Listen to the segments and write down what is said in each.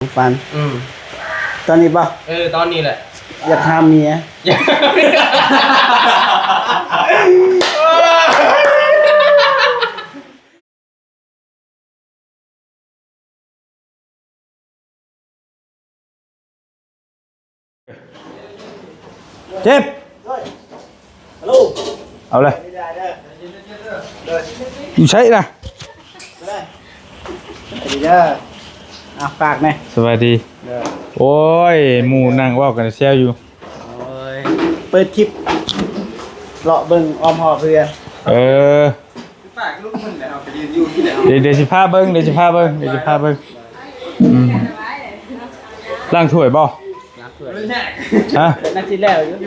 ຝັນ ອືມ ຕອນນີ້ບໍ່? ເອີ ຕອນນີ້ແຫຼະ ຢາກຫາເມຍ. ເຈັບ ເອົາເລີຍ ຢູ່ໃສລະ? ເດີ ອ່ະ ຝາກແດ່ ສະບາຍດີ ເດີ ໂອ້ຍ ໝູ່ນັ່ງເວົ້າກັນແຊວຢູ່ ໂອ້ຍ ເປີດຄລິບ ເລາະເບິ່ງອ້ອມຮອບເຮືອນ ເອີ ດຽວ ດຽວຊິພາເບິ່ງ ດຽວຊິພາເບິ່ງ ດຽວຊິພາເບິ່ງ ອືມ ລ້າງຖ້ວຍບໍ່? ຮະ? ໜ້າຊິແລ້ວຢູ່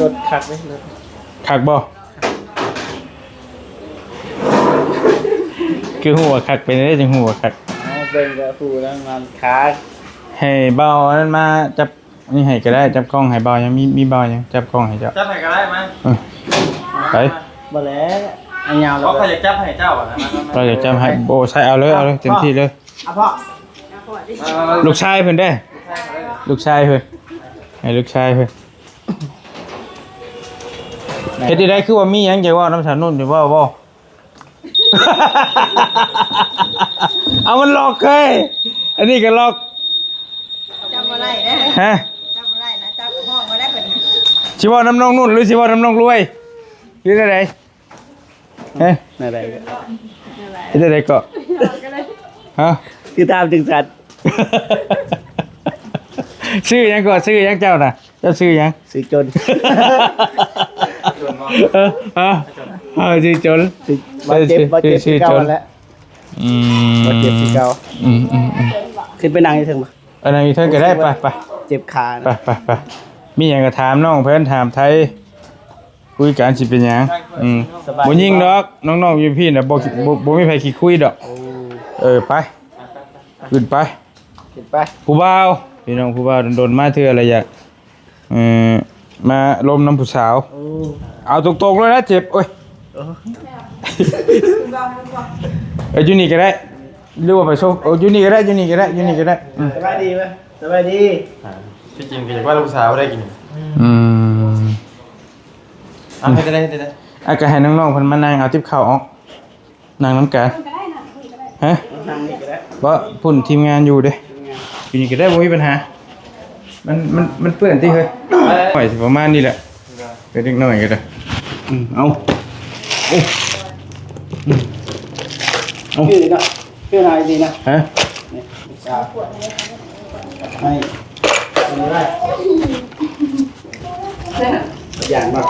ລົດຄັກເດ້ ລົດ ຄັກບໍ່? ຄືຮູ້ວ່າຄັກ ເປັນຈັ່ງໃດຈຶ່ງຮູ້ວ່າຄັກ? ເອົາ ເບິ່ງກໍຮູ້ແລ້ວມັນຄັກ ໃຫ້ບ່າວອັນນັ້ນມາຈັບ ນີ້ໃຫ້ກໍໄດ້ ຈັບກ້ອງໃຫ້ບ່າວຫຍັງ ມີ ມີບ່າວຫຍັງ ຈັບກ້ອງໃຫ້ເຈົ້າ ຈັບໃຫ້ກໍໄດ້ມາ ເອີ ໄປ ບໍ່ແລ້ວ ອັນຍາວແລ້ວ ເພາະຂ້ອຍຢາກຈັບໃຫ້ເຈົ້ານະ ມາ ມາ ມາ ເຈົ້າຢາກຈັບໃຫ້ ໂອ້ ໃສ່ເອົາເລີຍ ເອົາເລີຍ ເຕັມທີ່ເລີຍ ເອົາພໍ່ ລູກຊາຍເພິ່ນເດ້ ລູກຊາຍເພິ່ນ ໃຫ້ລູກຊາຍເພິ່ນ ເຮັດຈັ່ງໃດ ຄືວ່າມີຫຍັງຈະເວົ້ານຳສາວນຸ່ນຢູ່ ເວົ້າ ເວົ້າ ເອົາ ມັນລັອກເຮີ້ຍ ອັນນີ້ກໍລັອກ ຈັບບໍ່ໄດ້ເດ້ ຮະ ຈັບບໍ່ໄດ້ນະ ຈັບຫ້ອງບໍ່ໄດ້ເພິ່ນ ຊິເວົ້ານຳນ້ອງນຸ່ນ ຫຼື ຊິເວົ້ານຳນ້ອງລວຍ ຫຼື ແນວໃດ? ຮະ ແນວໃດກໍ ເຮັດຈັ່ງໃດເກາະ? ຮະ ຄືຖາມຈັ່ງຊັ້ນ ຊື່ຫຍັງເກາະ? ຊື່ຫຍັງເຈົ້ານະ? ເຈົ້າຊື່ຫຍັງ? ຊື່ຈົນ ເອີ ຮະ ເອີ ຊື່ຈົນ ຊື່ ບໍ່ເຈັບ ບໍ່ເຈັບຄືເກົ່າຫັ້ນແຫຼະ ອືມ ບໍ່ເຈັບຄືເກົ່າ ອືມໆໆ ຂຶ້ນໄປນັ່ງຢູ່ເທິງບໍ່? ເອີ ນັ່ງຢູ່ເທິງກໍໄດ້ ໄປ ໄປ ເຈັບຂາ ໄປ ໄປ ໄປ ມີຫຍັງກໍຖາມນ້ອງເພິ່ນ ຖາມໄທ ຄຸຍກັນ ຊິເປັນຫຍັງ ອືມ ບໍ່ຍິງດອກ ນ້ອງໆຢູ່ພີ້ນະ ບໍ່ ບໍ່ ບໍ່ມີໃຜຂີ້ຄຸຍດອກ ໂອ້ ເອີ ໄປ ຂຶ້ນໄປ ຂຶ້ນໄປ ຜູ້ບ່າວ ພີ່ນ້ອງຜູ້ບ່າວ ດົນໆມາເທື່ອລະຢາກ ເອີ ມາລົມນຳຜູ້ສາວ ໂອ້ ເອົາຕົງໆເລີຍນະ ເຈັບ ໂອ້ຍ ໂອ້ ເອີ ຢູ່ນີ້ກໍໄດ້ ຫຼືວ່າໄປໂຊ ເອີ ຢູ່ນີ້ກໍໄດ້ ຢູ່ນີ້ກໍໄດ້ ຢູ່ນີ້ກໍໄດ້ ອືມ ສະບາຍດີເວີ້ຍ ສະບາຍດີ ອ່າ ທີ່ຈິງກໍຢາກວ່າລູກສາວໄດ້ກິນ ອືມ ອ່ະ ເຮັດໄດ້ ເຮັດໄດ້ ອ່ະ ກໍໃຫ້ນ້ອງໆເພິ່ນມານັ່ງເອົາຕິບເຂົ້າອອກ ນັ່ງນຳກັນ ຮະ ນັ່ງນີ້ກໍໄດ້ ບໍ່ ພຸ້ນທີມງານຢູ່ເດ້ ທີມງານ ຢູ່ນີ້ກໍໄດ້ ບໍ່ມີບັນຫາ ມັນ ມັນ ມັນເປື້ອນຕິເຮີ້ຍ ໄປ ປະມານນີ້ແຫຼະ ເອີ ເດັກນ້ອຍກໍໄດ້ ອືມ ເອົາ ໂອ້ ອືມ ເອົາ ຄືເນາະ ຄືນາຍດີນະ ຮະ ນີ້ ສາວ ໃຫ້ ເປັນໄດ້ ຢ່າງວ່າ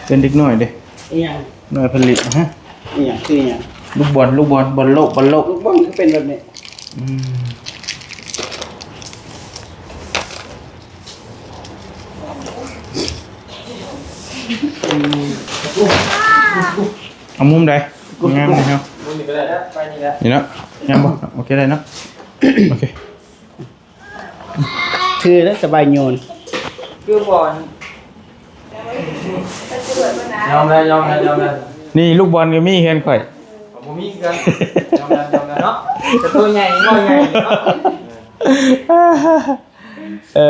ເປັນເດັກນ້ອຍເດ້ ອີຫຍັງ ໜ່ວຍຜະລິດ ຮະ ອີຫຍັງ ຄືອີຫຍັງ ລູກບອນ ລູກບອນ ບອນໂລກ ບອນໂລກ ລູກບອນຄືເປັນແບບນີ້ ອືມ ເອົາມຸມໃດ ງາມນີ້ເນາະ ມຸມນີ້ກໍໄດ້ ໄປນີ້ແຫຼະ ນີ້ເນາະ ງາມບໍ່? ໂອເຄ ໄດ້ເນາະ ໂອເຄ. ຖືແລ້ວສະບາຍໂຍນ ຄືບໍ່ ຍອມແລ້ວ ຍອມແລ້ວ ຍອມແລ້ວ ນີ້ລູກບອນກໍມີເຮືອນຂ້ອຍ ບໍ່ມີຄືກັນ ຍອມແລ້ວ ຍອມແລ້ວເນາະ ແຕ່ໂຕໃຫຍ່ ນ້ອຍໃຫຍ່ເນາະ ເອີ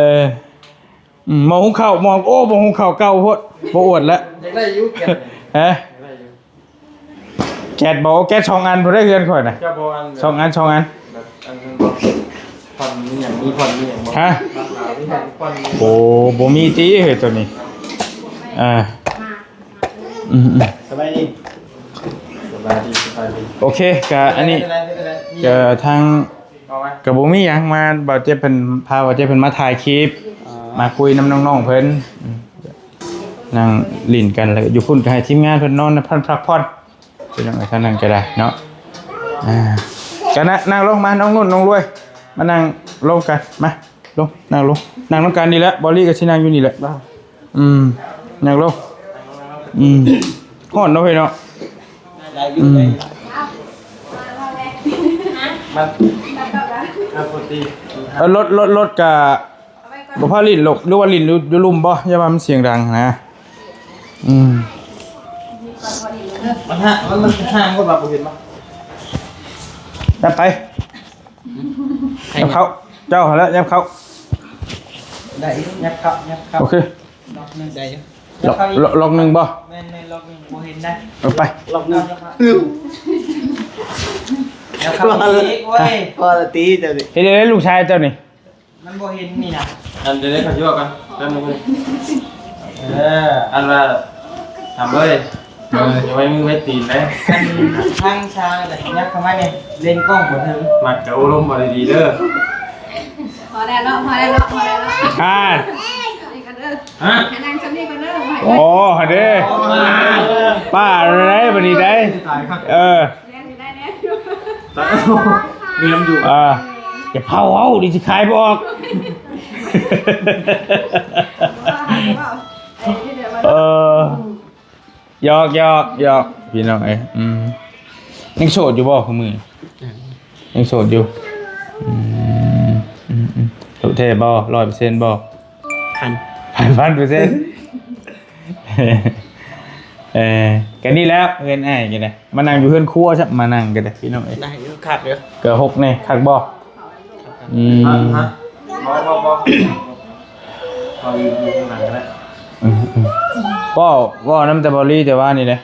ອືມ ໝໍ້ຫຸງເຂົ້າ ໝໍ້ ໂອ້ ໝໍ້ຫຸງເຂົ້າເກົ່າໂພດ ບໍ່ອວດແລ້ວ ຢາກໄດ້ຢູ່ແກ ຮະ ຢາກໄດ້ຢູ່ ແກັດບໍ່? ແກັດສອງອັນພຸ້ນເດ້ ເຮືອນຂ້ອຍນະ ເຈົ້າບໍ່ອັນ ສອງອັນ ສອງອັນ ແບບອັນນັ້ນບໍ່? ຜ່ອນມີຫຍັງ ມີຜ່ອນມີຫຍັງບໍ່? ຮະ? ມີຜ່ອນມີຫຍັງ? ໂອ້ ບໍ່ມີຕິເຮີ້ຍໂຕນີ້ ອ່າ ອືມໆ ສະບາຍດີ ສະບາຍດີ ສະບາຍດີ ໂອເຄ ກະອັນນີ້ ເຮັດໄດ້ ເຮັດໄດ້ ກະທາງ ເອົາໄວ້ ກະບໍ່ມີຫຍັງ ມາບ່າວເຈັບເພິ່ນ ພາບ່າວເຈັບເພິ່ນມາຖ່າຍຄລິບ ອ່າ ມາຄຸຍນຳນ້ອງໆເພິ່ນ ອືມ ນັ່ງຫຼິ້ນກັນ ແລ້ວຢູ່ພຸ້ນກໍໃຫ້ທີມງານເພິ່ນນອນພັກຜ່ອນ ພີ່ນ້ອງເອີຍ ທາງນັ້ນກໍໄດ້ເນາະ ອ່າ ກໍນັ່ງ ນັ່ງລົງມາ ນ້ອງນຸ່ນ ນ້ອງລວຍ ມານັ່ງລົມກັນ ມາລົງ ນັ່ງລົງ ນັ່ງນຳກັນນີ້ແຫຼະ ບອລລີກໍຊິນັ່ງຢູ່ນີ້ແຫຼະ ອືມ ນັ່ງລົງ ອືມ ຮ້ອນເນາະເຮີ້ຍເນາະ ອືມ ມັນ ເອີ ລົດ ລົດ ລົດກະ ບໍ່ພາຫຼິ້ນໂລດ ຫຼືວ່າຫຼິ້ນຢູ່ ຢູ່ລຸ່ມບໍ່? ຢ່າວ່າມັນສຽງດັງນະ ອືມ ມັນຫ່າງ ມັນ ມັນຫ່າງຄົນວ່າບໍ່ເຫັນບໍ່? ໄດ້ໄປ ຍັບເຂົ້າ ເຈົ້າຫັ້ນແຫຼະ ຍັບເຂົ້າ ໄດ້ຢູ່ ຍັບເຂົ້າ ຍັບເຂົ້າ ໂອເຄ ລັອກໜຶ່ງໄດ້ຢູ່ ລັອກ ລັອກ ລັອກໜຶ່ງບໍ່? ແມ່ນໆ ລັອກໜຶ່ງ ບໍ່ເຫັນໄດ໋ ເອີ ໄປ ລັອກໜຶ່ງ ຍັບເຂົ້າອີກ ໂອ້ຍ ພໍລະຕິເຈົ້ານີ້ ເຮັດໄດ້ລູກຊາຍເຈົ້ານີ້ ມັນບໍ່ເຫັນນີ້ນະ ອັນ ດຽວໄດ້ເຂົາຊິເວົ້າກັນ ແປັບໜຶ່ງ ເອີ ອັນວ່າ ຖາມເອີຍ ເອີ ຢ່າໄວ້ມືໄວ້ຕີນເດ້ ທາງຊາງແຫຼະ ຍັບເຂົ້າມານີ້ ເລນກ້ອງບໍ່ເຖິງ ມັກຈະໂອ້ລົມບໍ່ດີໆເດີ ພໍແລ້ວເນາະ ພໍແລ້ວເນາະ ພໍແລ້ວເນາະ ອ່າ ນີ້ກັນເດີ ຮະ ໃຫ້ນັ່ງຊຳນີ້ກ່ອນເດີ ໂອ້ ຫັ້ນເດ້ ປ້າໄດ້ບັດນີ້ໄດ້ ເອີ ແນມຢູ່ ເອີ ຢ່າເຜົາເອົາ ເດີຊິຂາຍບໍ່ອອກ ເອີ ຫຍອກ ຫຍອກ ຫຍອກ ພີ່ນ້ອງເອີຍ ອືມ ຍັງໂສດຢູ່ບໍ່ ຄືມື້ນີ້ ຍັງໂສດຢູ່ ອືມ ອືມ ອືມ ໂສດແທ້ບໍ່ ຮ້ອຍເປີເຊັນບໍ່? ພັນ ພັນ ພັນເປີເຊັນ ເອີ ກໍນີ້ແຫຼະ ເຮືອນອ້າຍກໍໄດ້ ມານັ່ງຢູ່ເຮືອນຄົວຊະ ມານັ່ງກໍໄດ້ ພີ່ນ້ອງເອີຍ ໄດ້ຢູ່ ຄັກຢູ່ ກໍຫົກແດ່ ຄັກບໍ່? ອືມ ບໍ່ ບໍ່ ບໍ່ ເອົາຢູ່ ຢູ່ຂ້າງຫຼັງກໍໄດ້ ອືມ ອືມ ເວົ້າ ເວົ້ານຳແຕ່ເບົາລີແຕ່ວ່ານີ້ເດ້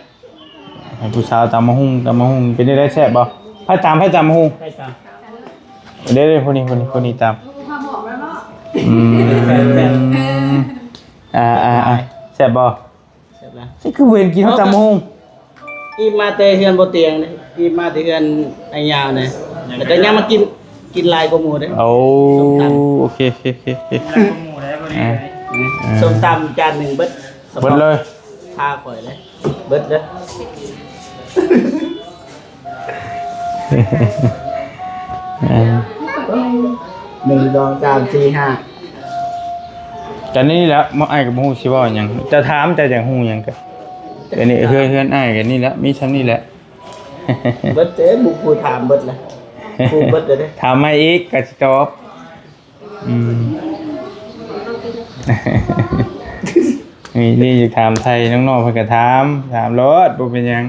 ໃຫ້ຜູ້ສາວຕຳບັກຫຸ່ງ ຕຳບັກຫຸ່ງເປັນຈັ່ງໃດ ແຊບບໍ່? ໃຜຕຳ ໃຜຕຳບັກຫຸ່ງ? ໃຜຕຳ? ເດ້ໆ ຜູ້ນີ້ ຜູ້ນີ້ ຜູ້ນີ້ຕຳ ອືມ ອ່າໆໆ ແຊບບໍ່? ແຊບແລ້ວ ຊິຄືບໍ່ເຫັນກິນ ເຮົາຕຳບັກຫຸ່ງ ອີ່ມມາແຕ່ເຮືອນບໍ່ຕຽງເດ້ ອີ່ມມາແຕ່ເຮືອນອ້າຍຍາວນີ້ ແລ້ວກໍຍັງມາກິນ ກິນຫຼາຍກວ່າໝູ່ເດ້ ໂອ້ ໂອເຄ ໂອເຄ ໂອເຄ ກິນຫຼາຍກວ່າໝູ່ໄດ້ບໍ່ດີ ອ່າ ເອີ ສົ້ມຕຳຈານໜຶ່ງເບິດ ເບິດເລີຍ ພາຂ້ອຍເລີຍ ເບິດເດີ ໜຶ່ງ ສອງ ສາມ ສີ່ ຫ້າ ກໍນີ້ແຫຼະ ໝໍອ້າຍກໍບໍ່ຮູ້ຊິເວົ້າຫຍັງ ຈະຖາມ ເຈົ້າຢາກຮູ້ຫຍັງກໍ ອັນນີ້ເຮືອນ ເຮືອນອ້າຍກໍນີ້ແຫຼະ ມີຊ່ຳນີ້ແຫຼະ ເບິດເດ້ ໝູ່ຜູ້ຖາມເບິດລະ ຮູ້ເບິດເດ້ ຖາມໃໝ່ອີກກໍຊິຕອບ ອືມ ນີ້ ນີ້ຢາກຖາມໄຖ່ນ້ອງໆ ເພິ່ນກໍຖາມ ຖາມໂລດ ບໍ່ເປັນຫຍັງ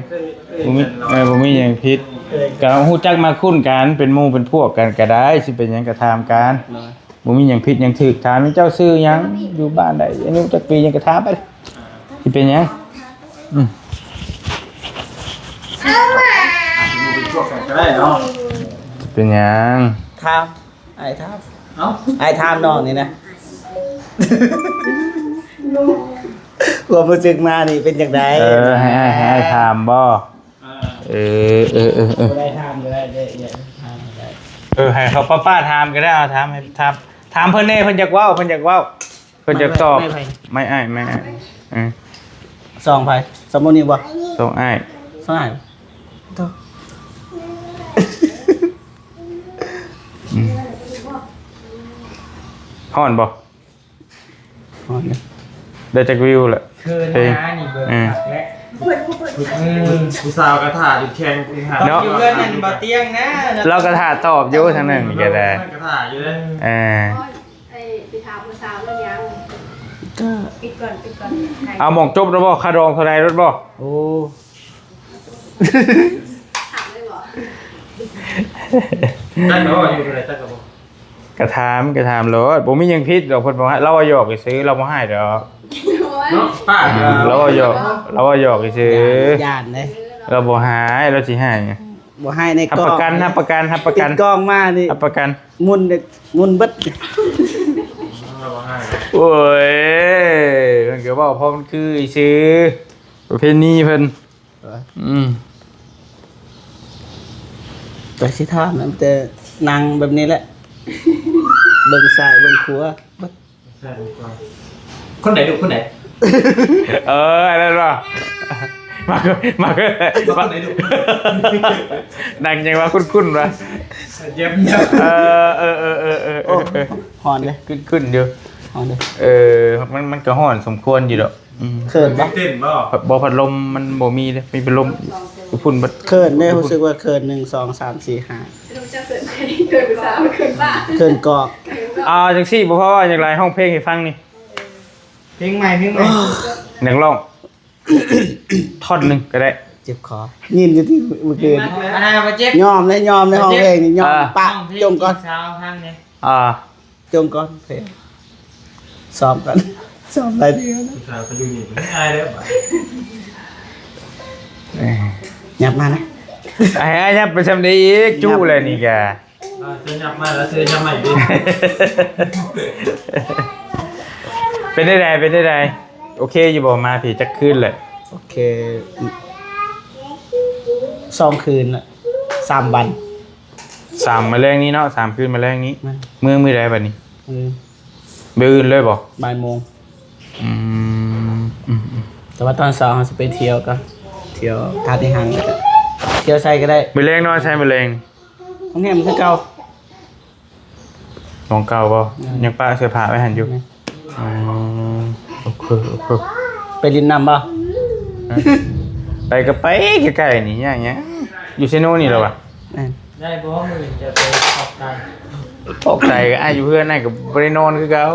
ບໍ່ມີ ເອີ ບໍ່ມີຫຍັງຜິດ ກໍຮູ້ຈັກມັກຄຸ້ນກັນ ເປັນໝູ່ເປັນພວກກັນກໍໄດ້ ຊິເປັນຫຍັງກໍຖາມກັນ ໂດຍ ບໍ່ມີຫຍັງຜິດຫຍັງຖືກ ຖາມເຈົ້າຊື່ຫຍັງ ຢູ່ບ້ານໃດ ອາຍຸຈັກປີຫຍັງກໍຖາມໄປ ຊິເປັນຫຍັງ ອືມ ເປັນຫຍັງ ຖາມ ອ້າຍຖາມ ເອົ້າ ອ້າຍຖາມນ້ອງນີ້ນະ ຄວາມຮູ້ສຶກມານີ້ເປັນຈັ່ງໃດ? ເອີ ໃຫ້ອ້າຍ ໃຫ້ອ້າຍຖາມບໍ່? ເອີ ເອີ ເອີ ເອີ ບໍ່ໄດ້ຖາມກໍໄດ້ ເອີ ເອີ ໃຫ້ເຂົາປ້າໆຖາມກໍໄດ້ ເອົາ ຖາມ ໃຫ້ຖາມ ຖາມເພິ່ນແດ່ ເພິ່ນຢາກເວົ້າ ເພິ່ນຢາກເວົ້າ ເພິ່ນຢາກຕອບ ໄມ້ ໄມ້ ໄມ້ອ້າຍ ໄມ້ອ້າຍ ເອີ ສອງໃຜ? ສອງໝູ່ນີ້ບໍ່? ສອງອ້າຍ ສອງອ້າຍ ໂທ້ ອືມ ຮ້ອນບໍ່? ຮ້ອນເດ້ ໄດ້ຈັກວິວລະ? ຄືນະ ເພງ ນີ້ເບິ່ງ ເອີ ຄັກແຫຼະ ອືມ ຜູ້ສາວກໍຖ້າຢູ່ແຂ່ງ ເນາະ ຢູ່ເຮືອນນັ້ນບໍ່ຕຽງນະ ລາວກໍຖ້າຕອບຢູ່ທາງນັ້ນນີ້ກໍໄດ້ ເອີ ໄປຖາມຜູ້ສາວເລື່ອງຫຍັງ? ກໍ ປິດກ່ອນ ປິດກ່ອນ ເອົາໝ່ອງຈົບແລ້ວບໍ່? ຄ່າດອງເທົ່າໃດໂລດບໍ່? ໂອ້ ຖາມເລີຍບໍ່? ຈັກແລ້ວວ່າຢູ່ເທົ່າໃດ ຈັກແລ້ວບໍ່? ກະຖາມ ກະຖາມໂລດ ບໍ່ມີຫຍັງຜິດດອກ ເພິ່ນບໍ່ໃຫ້ ລາວວ່າຫຍອກຊື່ໆ ລາວບໍ່ໃຫ້ດອກ ເນາະ ປ້າ ອືມ ລາວວ່າຫຍອກ ລາວວ່າຫຍອກຊື່ໆ ຢ້ານເດ້ ລາວບໍ່ໃຫ້ ລາວຊິໃຫ້ ບໍ່ໃຫ້ໃນ ຮັບປະກັນ ຮັບປະກັນ ຮັບປະກັນ ຕິດກ້ອງມານີ້ ຮັບປະກັນ ໝຸ່ນ ໝຸ່ນເບິດ ໂອ້ຍ ເພິ່ນກໍເວົ້າພໍມັນຄືຊື່ ປະເພນີເພິ່ນ ເອີ ອືມ ແຕ່ຊິຖາມນຳ ແຕ່ນັ່ງແບບນີ້ແຫຼະ ເບິ່ງຊ້າຍເບິ່ງຂວາ ຄົນໃດລູກ ຄົນໃດ? ເອີ ອັນນັ້ນບໍ່? ມາ ມາ ຄົນໃດລູກ? ນັ່ງຍັງວ່າຄຸ້ນໆວ່າ ເອີ ເອີ ເອີ ເອີ ເອີ ໂອ້ ເອີ ຮ້ອນເດ້ ຄຸ້ນໆຢູ່ ຮ້ອນເດ້ ເອີ ມັນ ມັນກໍຮ້ອນສົມຄວນຢູ່ດອກ ອືມ ເຂີນບໍ່? ເຕັ້ນບໍ່? ບໍ່ ພັດລົມມັນບໍ່ມີເດ້ ມີພັດລົມຢູ່ພຸ້ນເບິດ ເຂີນເດ້ ຮູ້ສຶກວ່າເຂີນ ໜຶ່ງ ສອງ ສາມ ສີ່ ຫ້າ ເຂີນຜູ້ສາວ ເຂີນປ້າ ເຂີນກອກ ອ່າ ຈັ່ງຊີ້ ບໍ່ພໍ ຢາກຫຼາຍ ຮ້ອງເພງໃຫ້ຟັງນີ້ ເພງໃໝ່ ເພງໃໝ່ ຢາກຮ້ອງ ທ່ອນໜຶ່ງກໍໄດ້ ເຈັບຄໍ ຍິນຢູ່ທີ່ມື້ຄືນ ອັນນັ້ນບໍ່ເຈັບ ຍອມແລ້ວ ຍອມໃນຫ້ອງເພງນີ້ ຍອມ ເອີ ປະ ຮ້ອງເພງ ຈົມກ່ອນ ຈີບສາວພັງແດ່ ອ່າ ຈົມກ່ອນ ເພງ ຊ້ອມກ່ອນ ຊ້ອມຫຼາຍເທື່ອແລ້ວ ຜູ້ສາວກໍຢູ່ນີ້ ອາຍແລ້ວບາດ ເອີ ຫຍັບມານະ ອາຍ ຫຍັບໄປຊ່ຳໃດອີກ ຈູ້ແລ້ວນີ້ກະ ອ່າ ຈະຫຍັບມາແລ້ວ ຊິໄດ້ຫຍັບໃໝ່ເດ້ ເປັນໄດ້ໃດ ເປັນໄດ້ໃດ ໂອເຄຢູ່ບໍ່ ມາພີ້ຈັກຄືນແຫຼະ ໂອເຄ ສອງຄືນລະ ສາມວັນ ສາມ ມື້ແລງນີ້ເນາະ ສາມຄືນມື້ແລງນີ້ ແມ່ນ ເມືອມື້ໃດບັດນີ້ ມື້ ມື້ອື່ນເລີຍບໍ່ ບ່າຍໂມງ ອືມ ອືມໆ ແຕ່ວ່າຕອນເຊົ້າເຮົາຊິໄປທ່ຽວກ່ອນ ທ່ຽວທາດໃນຫ້າງ ທ່ຽວໃສກໍໄດ້ ມື້ແລງນອນໃສມື້ແລງ ໂຮງແຮມຄືເກົ່າ ໝ່ອງເກົ່າບໍ່ ແມ່ນ ຍັງປະເສື້ອຜ້າໄວ້ຫັ້ນຢູ່ ແມ່ນ ອືມ ໂອເຄ ໂອເຄ ໄປຫຼິ້ນນ້ຳບໍ່ ຮະ ໄປກໍໄປໃກ້ໆນີ້ ຍາກຫຍັງ ຢູ່ເຊໂນນີ້ແຫຼະວະ ແມ່ນ ໄດ້ບໍ່ ມື້ອື່ນຈະໄປຟອກໄຕ ຟອກໄຕກໍອ້າຍຢູ່ເຮືອນ ອ້າຍກໍບໍ່ໄດ້ນອນຄືເກົ່າ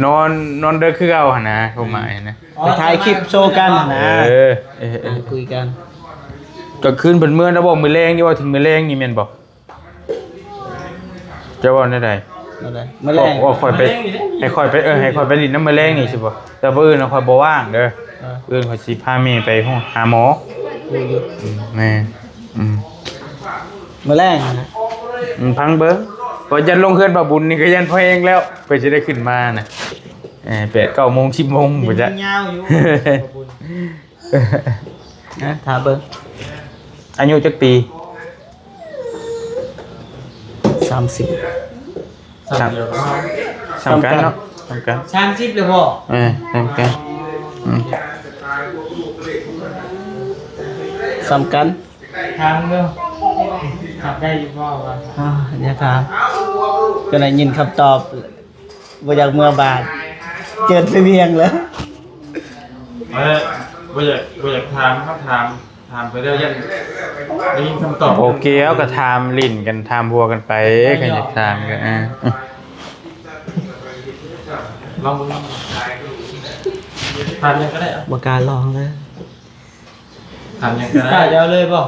ນອນ ນອນເດິກຄືເກົ່າຫັ້ນນະ ຄວາມໝາຍຫັ້ນນະ ອໍ ໄປຖ່າຍຄລິບໂຊກັນຫັ້ນນະ ເອີ ເອີ ເອີ ຄຸຍກັນ ກາງຄືນເພິ່ນເມືອແລ້ວບໍ່ ມື້ແລງນີ້ ເວົ້າເຖິງມື້ແລງນີ້ແມ່ນບໍ່ ເຈົ້າເວົ້າແນວໃດ ແນວໃດ ມື້ແລງ ເວົ້າ ເວົ້າຂ້ອຍໄປ ໃຫ້ຂ້ອຍໄປ ເອີ ໃຫ້ຂ້ອຍໄປຫຼິ້ນນຳມື້ແລງນີ້ຊິບໍ່ ແຕ່ມື້ອື່ນຂ້ອຍບໍ່ວ່າງເດີ ເອີ ມື້ອື່ນຂ້ອຍຊິພາແມ່ໄປໂຮງ ຫາໝໍ ຮູ້ຢູ່ ອືມ ແມ່ນ ອືມ ມື້ແລງນະ ອືມ ຟັງເບິ່ງ ວ່າຢ້ານລົງເຮືອນບ່າວບຸນນີ້ກໍຢ້ານພໍແຮງແລ້ວ ເພິ່ນຊິໄດ້ຂຶ້ນມານະ ເອີ ແປດ ເກົ້າໂມງ ສິບໂມງພຸ້ນຈ້ະ ຍາວຢູ່ ບ່າວບຸນ ນະ ຖ້າເບິ່ງ ອາຍຸຈັກປີ? ສາມສິບ ສ່ຳ ສ່ຳກັນເນາະ ສ່ຳກັນ ສາມສິບແລ້ວບໍ່? ເອີ ສ່ຳກັນ ອືມ ສ່ຳກັນ ຖາມເບິ່ງ ຖາມໄດ້ຢູ່ບໍ່ວ່າ ອ່າ ຢ່າຖາມ ກໍໄດ້ຍິນຄຳຕອບ ບໍ່ຢາກເມືອບ້ານ ເຈີໄປວຽງແລ້ວ ເອີ ບໍ່ຢາກ ບໍ່ຢາກຖາມຄຳຖາມ ຖາມໄປແລ້ວຢ້ານໄດ້ຍິນຄຳຕອບ ບໍ່ກ່ຽວ ກໍຖາມຫຼິ້ນກັນ ຖາມຫົວກັນໄປ ຄັນຢາກຖາມກໍ ເອີ ລອງເບິ່ງ ລອງເບິ່ງ ຖາມຫຍັງກໍໄດ້ ບໍ່ກ້າລອງເລີຍ ຖາມຫຍັງກໍໄດ້ ກ້າຈະເອົາເລີຍບໍ່?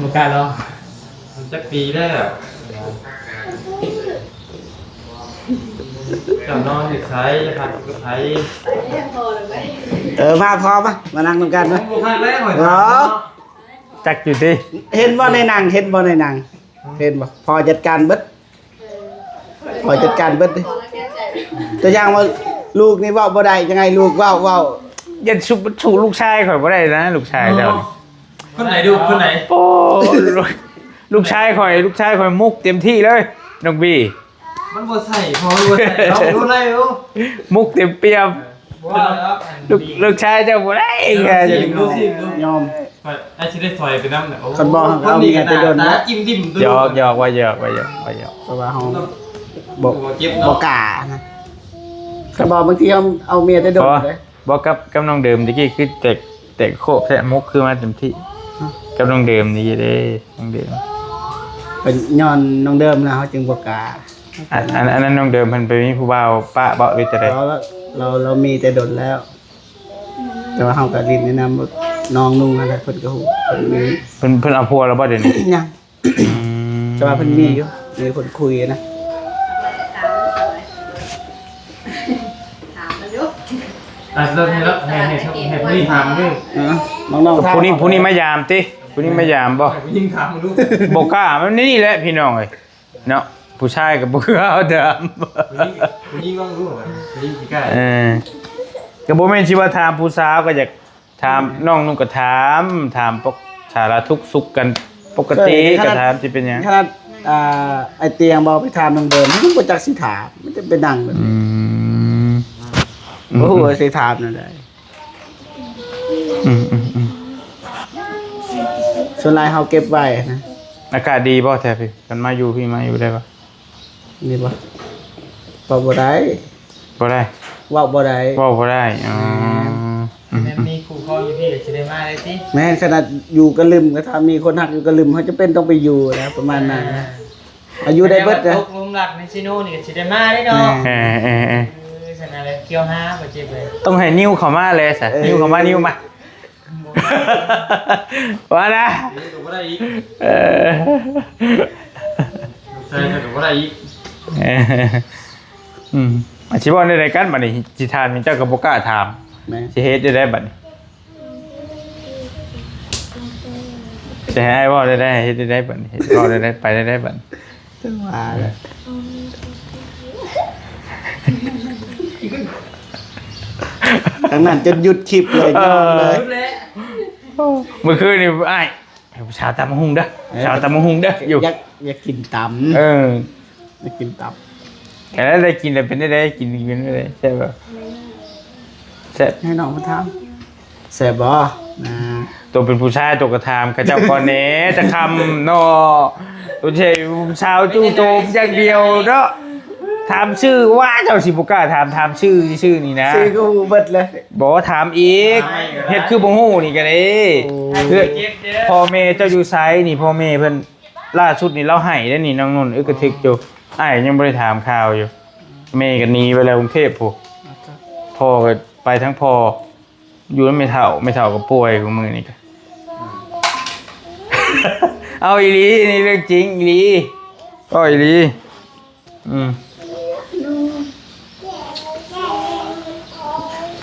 ບໍ່ກ້າລອງ ມັນຈັກປີແລ້ວ? ເຈົ້ານອນຢູ່ໃສ? ພັກຢູ່ກັບໃຜ? ເອີ ມາພໍມາ ມານັ່ງນຳກັນມາ ບໍ່ຄັກແລ້ວ ເນາະ ຈັກຢູ່ຕິ ເຫັນບໍ່ໃນໜັງ ເຫັນບໍ່ໃນໜັງ ເຫັນບໍ່? ພໍ່ຈັດການເບິດ ເອີ ພໍ່ຈັດການເບິດເດ້ ຕົວຢ່າງວ່າລູກນີ້ເວົ້າບໍ່ໄດ້ ຍັງໃຫ້ລູກເວົ້າ ເວົ້າ ຢ້ານຊຸ ສູ້ລູກຊາຍຂ້ອຍບໍ່ໄດ້ນະ ລູກຊາຍເຈົ້ານີ້ ຄົນໃດດຸ ຄົນໃດ? ໂອ້ ລູກ ລູກຊາຍຂ້ອຍ ລູກຊາຍຂ້ອຍມຸກເຕັມທີ່ເລີຍ ນ້ອງບີ ມັນບໍ່ໃສ່ ພໍມັນບໍ່ໃສ່ ເອົາ ບໍ່ໄດ້ ໂອ້ ມຸກເຕັມປ່ຽມ ບໍ່ແລ້ວ ລູກ ລູກຊາຍເຈົ້າບໍ່ໄດ້ ຊິລອງ ຊິລອງ ຍອມ ຂ້ອຍອາດຊິໄດ້ຖອຍໄປນຳແຫຼະ ໂອ້ ຄັນບໍ່ເຮົາກໍເອົາເມຍແຕ່ດົນນະ ຕາຈິ້ມດິ້ມ ຢອກ ຢອກ ວ່າຢອກ ວ່າຢອກ ວ່າຢອກ ເພາະວ່າເຮົາບໍ່ ບໍ່ເຈັບເນາະ ບໍ່ກ້ານະ ຄັນບໍ່ບາງທີເຮົາເອົາເມຍແຕ່ດົນເດ້ ບໍ່ ກັບ ກັບນ້ອງເດີມຕະກີ້ຄືແຕກ ແຕກໂຄບແທະ ມຸກຄືມາເຕັມທີ່ ຮະ ກັບນ້ອງເດີມນີ້ເດ້ ນ້ອງເດີມ ເພິ່ນຍ້ອນນ້ອງເດີມນະ ເຮົາຈຶ່ງບໍ່ກ້າ ອັນ ອັນ ອັນນັ້ນນ້ອງເດີມເພິ່ນໄປມີຜູ້ບ່າວປະເບາະ ຫຼືຈັ່ງໃດ? ລາວ ລາວ ລາວມີແຕ່ດົນແລ້ວ ແຕ່ວ່າເຮົາກໍຫຼິ້ນແນະນຳນ້ອງນຸ່ງຫັ້ນແຫຼະ ເພິ່ນກໍຮູ້ ເພິ່ນມີ ເພິ່ນ ເພິ່ນເອົາຜົວແລ້ວບໍ່ດຽວນີ້? ຍັງ ອືມ ແຕ່ວ່າເພິ່ນມີຢູ່ ມີຄົນຄຸຍນະ ຖາມມັນຢູ່ ອ່ະ ໃຫ້ລາວ ໃຫ້ ໃຫ້ ໃຫ້ຜູ້ນີ້ຖາມເດີ ເອີ ນ້ອງໆ ຜູ້ນີ້ ຖາມ ຜູ້ນີ້ມາຢາມຕິ ຜູ້ນີ້ມາຢາມບໍ່? ໃຫ້ຜູ້ຍິງຖາມເບິ່ງດູ ບໍ່ກ້າ ມັນນີ້ແຫຼະພີ່ນ້ອງເອີຍ ເນາະ ຜູ້ຊາຍກໍບໍ່ຄືເຮົາຖາມ ຜູ້ຍິງ ຜູ້ຍິງລອງດູ ຜູ້ຍິງຊິກ້າ ເອີ ກໍບໍ່ແມ່ນຊິວ່າຖາມຜູ້ສາວ ກໍຢາກຖາມ ອືມ ນ້ອງນຸ່ງກໍຖາມ ຖາມປົກ ສາລະທຸກສຸກກັນປົກກະຕິ ເຄີຍ ກໍຖາມຊິເປັນຫຍັງ ຂະໜາດ ອ່າ ໄອ້ຕຽງບໍ່ໄປຖາມນ້ອງເດີມ ມັນບໍ່ຈັກຊິຖາມ ມັນຈະໄປນັ່ງແບບ ອືມ ບໍ່ຮູ້ວ່າຊິຖາມແນວໃດ ອືມໆໆ ສ່ວນຫຼາຍເຮົາເກັບໄວ້ນະ ອາກາດດີບໍ່ແຖວພີ້? ຄັນມາຢູ່ພີ້ ມາຢູ່ໄດ້ບໍ່? ນີ້ບໍ່? ເວົ້າບໍ່ໄດ້ ບໍ່ໄດ້ ເວົ້າບໍ່ໄດ້ ເວົ້າບໍ່ໄດ້ ອໍ ແມ່ນ ອືມໆ ມີຄູ່ຄອງຢູ່ພີ້ກໍຊິໄດ້ມາໄດ້ຕິ ແມ່ນ ຂະໜາດຢູ່ກະລຶມກໍຖ້າມີຄົນຮັກຢູ່ກະລຶມ ເຮົາຈຳເປັນຕ້ອງໄປຢູ່ນະ ປະມານນັ້ນນະ ອ່າ ອາ ຢູ່ໄດ້ເບິດນະ ຕົກຫຼຸມລັກໃນຊີໂນນີ້ກໍຊິໄດ້ມາໄດ້ເນາະ ແມ່ນ ເອີ ເອີ ເອີ ເອີ ຊັ້ນນະແຫຼະ ກ່ຽວຫາບໍ່ເຈັບເລີຍ ຕ້ອງໃຫ້ນິ້ວເຂົ້າມາແຫຼະຊະ ເອີ ນິ້ວເຂົ້າມາ ນິ້ວມາ ວ່ານະ ເຮັດກໍບໍ່ໄດ້ອີກ ເອີ ໃສ່ກໍບໍ່ໄດ້ອີກ ເອີ ອືມ ອາ ຊິເວົ້າແນວໃດກັນບັດນີ້ ຊິຖາມເຈົ້າກໍບໍ່ກ້າຖາມ ແມ່ນ ຊິເຮັດແນວໃດບັດນີ້ ຊິໃຫ້ອ້າຍເວົ້າແນວໃດ ເຮັດແນວໃດບັດນີ້ ເວົ້າແນວໃດ ໄປແນວໃດບັດນີ້ ຈັ່ງວ່າແຫຼະ ທາງນັ້ນຈົນຢຸດຄລິບເລີຍ ເອີ ຍອມເລີຍ ມື້ຄືນນີ້ອ້າຍ ໃຫ້ຜູ້ສາວຕຳບັກຫຸ່ງເດີ ເອີ ສາວຕຳບັກຫຸ່ງເດີ ຢູ່ ຢາກ ຢາກກິນຕຳ ເອີ ຢາກກິນຕຳ ແຕ່ໄດ້ກິນແລ້ວເປັນຈັ່ງໃດ ກິນເປັນຈັ່ງໃດ ແຊບບໍ່ ແຊບ ໃຫ້ນ້ອງມາຖາມ ແຊບບໍ່ ອ່າ ໂຕເປັນຜູ້ຊາຍໂຕກໍຖາມເຂົາເຈົ້າກ່ອນແດ່ ຈັກຄຳເນາະ ໂຕໃຊ້ຜູ້ສາວຈູ່ໂຈມຢ່າງດຽວເນາະ ຖາມຊື່ວ່າ ເຈົ້າຊິບໍ່ກ້າຖາມ ຖາມຊື່ຊື່ນີ້ນະ ຊື່ກໍຮູ້ເບິດເລີຍ ບໍ່ ຖາມອີກ ຖາມອີກກໍໄດ້ ເຮັດຄືບໍ່ຮູ້ນີ້ກໍໄດ້ ໂອ້ ເພື່ອ ພໍ່ແມ່ເຈົ້າຢູ່ໃສນີ້ ພໍ່ແມ່ເພິ່ນ ລ່າສຸດນີ້ລາວໄຫ້ເດ້ນີ້ ນ້ອງນຸ່ນ ອຶກກະທຶກຢູ່ ອ້າຍຍັງບໍ່ໄດ້ຖາມຂ່າວຢູ່ ແມ່ກໍໜີໄປແລ້ວກຸງເທບພຸ້ນ ພໍ່ກໍໄປທາງພໍ່ ຢູ່ນຳແມ່ເຖົ້າ ແມ່ເຖົ້າກໍປ່ວຍ ມື້ນີ້ກໍ ເອົາອີ່ຫຼີ ນີ້ເລື່ອງຈິງອີ່ຫຼີ ເວົ້າອີ່ຫຼີ ອືມ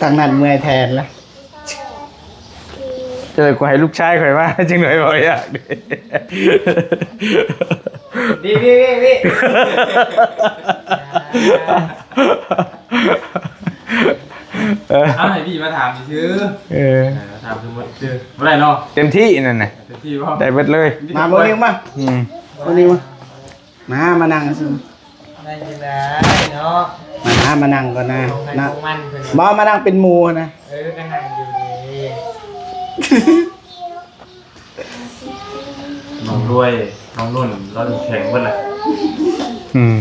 ທາງນັ້ນເມື່ອຍແທນລະ ເອີ ກໍໃຫ້ລູກຊາຍຂ້ອຍມາ ຈັ່ງໜ້ອຍເວົ້າຍາກ ນີ້ ນີ້ ນີ້ ນີ້ ເອີ ເອົາໃຫ້ພີ່ມາຖາມຊື່ ເອີ ເອີ ມາຖາມສົມມຸດຊື່ ບໍ່ໄດ້ເນາະ ເຕັມທີ່ນັ້ນນະ ເຕັມທີ່ບໍ່ ໄດ້ເບິດເລີຍ ມາບໍ່ນີ້ມາ ອືມ ບໍ່ນີ້ມາ ມາ ມານັ່ງຊື່ ໄດ້ຈັ່ງໃດເນາະ ມາ ມານັ່ງກ່ອນນະ ຂອງໃຜ ນະ ຂອງມັນເພິ່ນ ບໍ່ ມານັ່ງເປັນໝູ່ຫັ້ນນະ ເອີ ກໍນັ່ງຢູ່ນີ້ ນ້ອງລວຍ ນ້ອງນຸ່ນ ລາວແຂງເບິດລະ ອືມ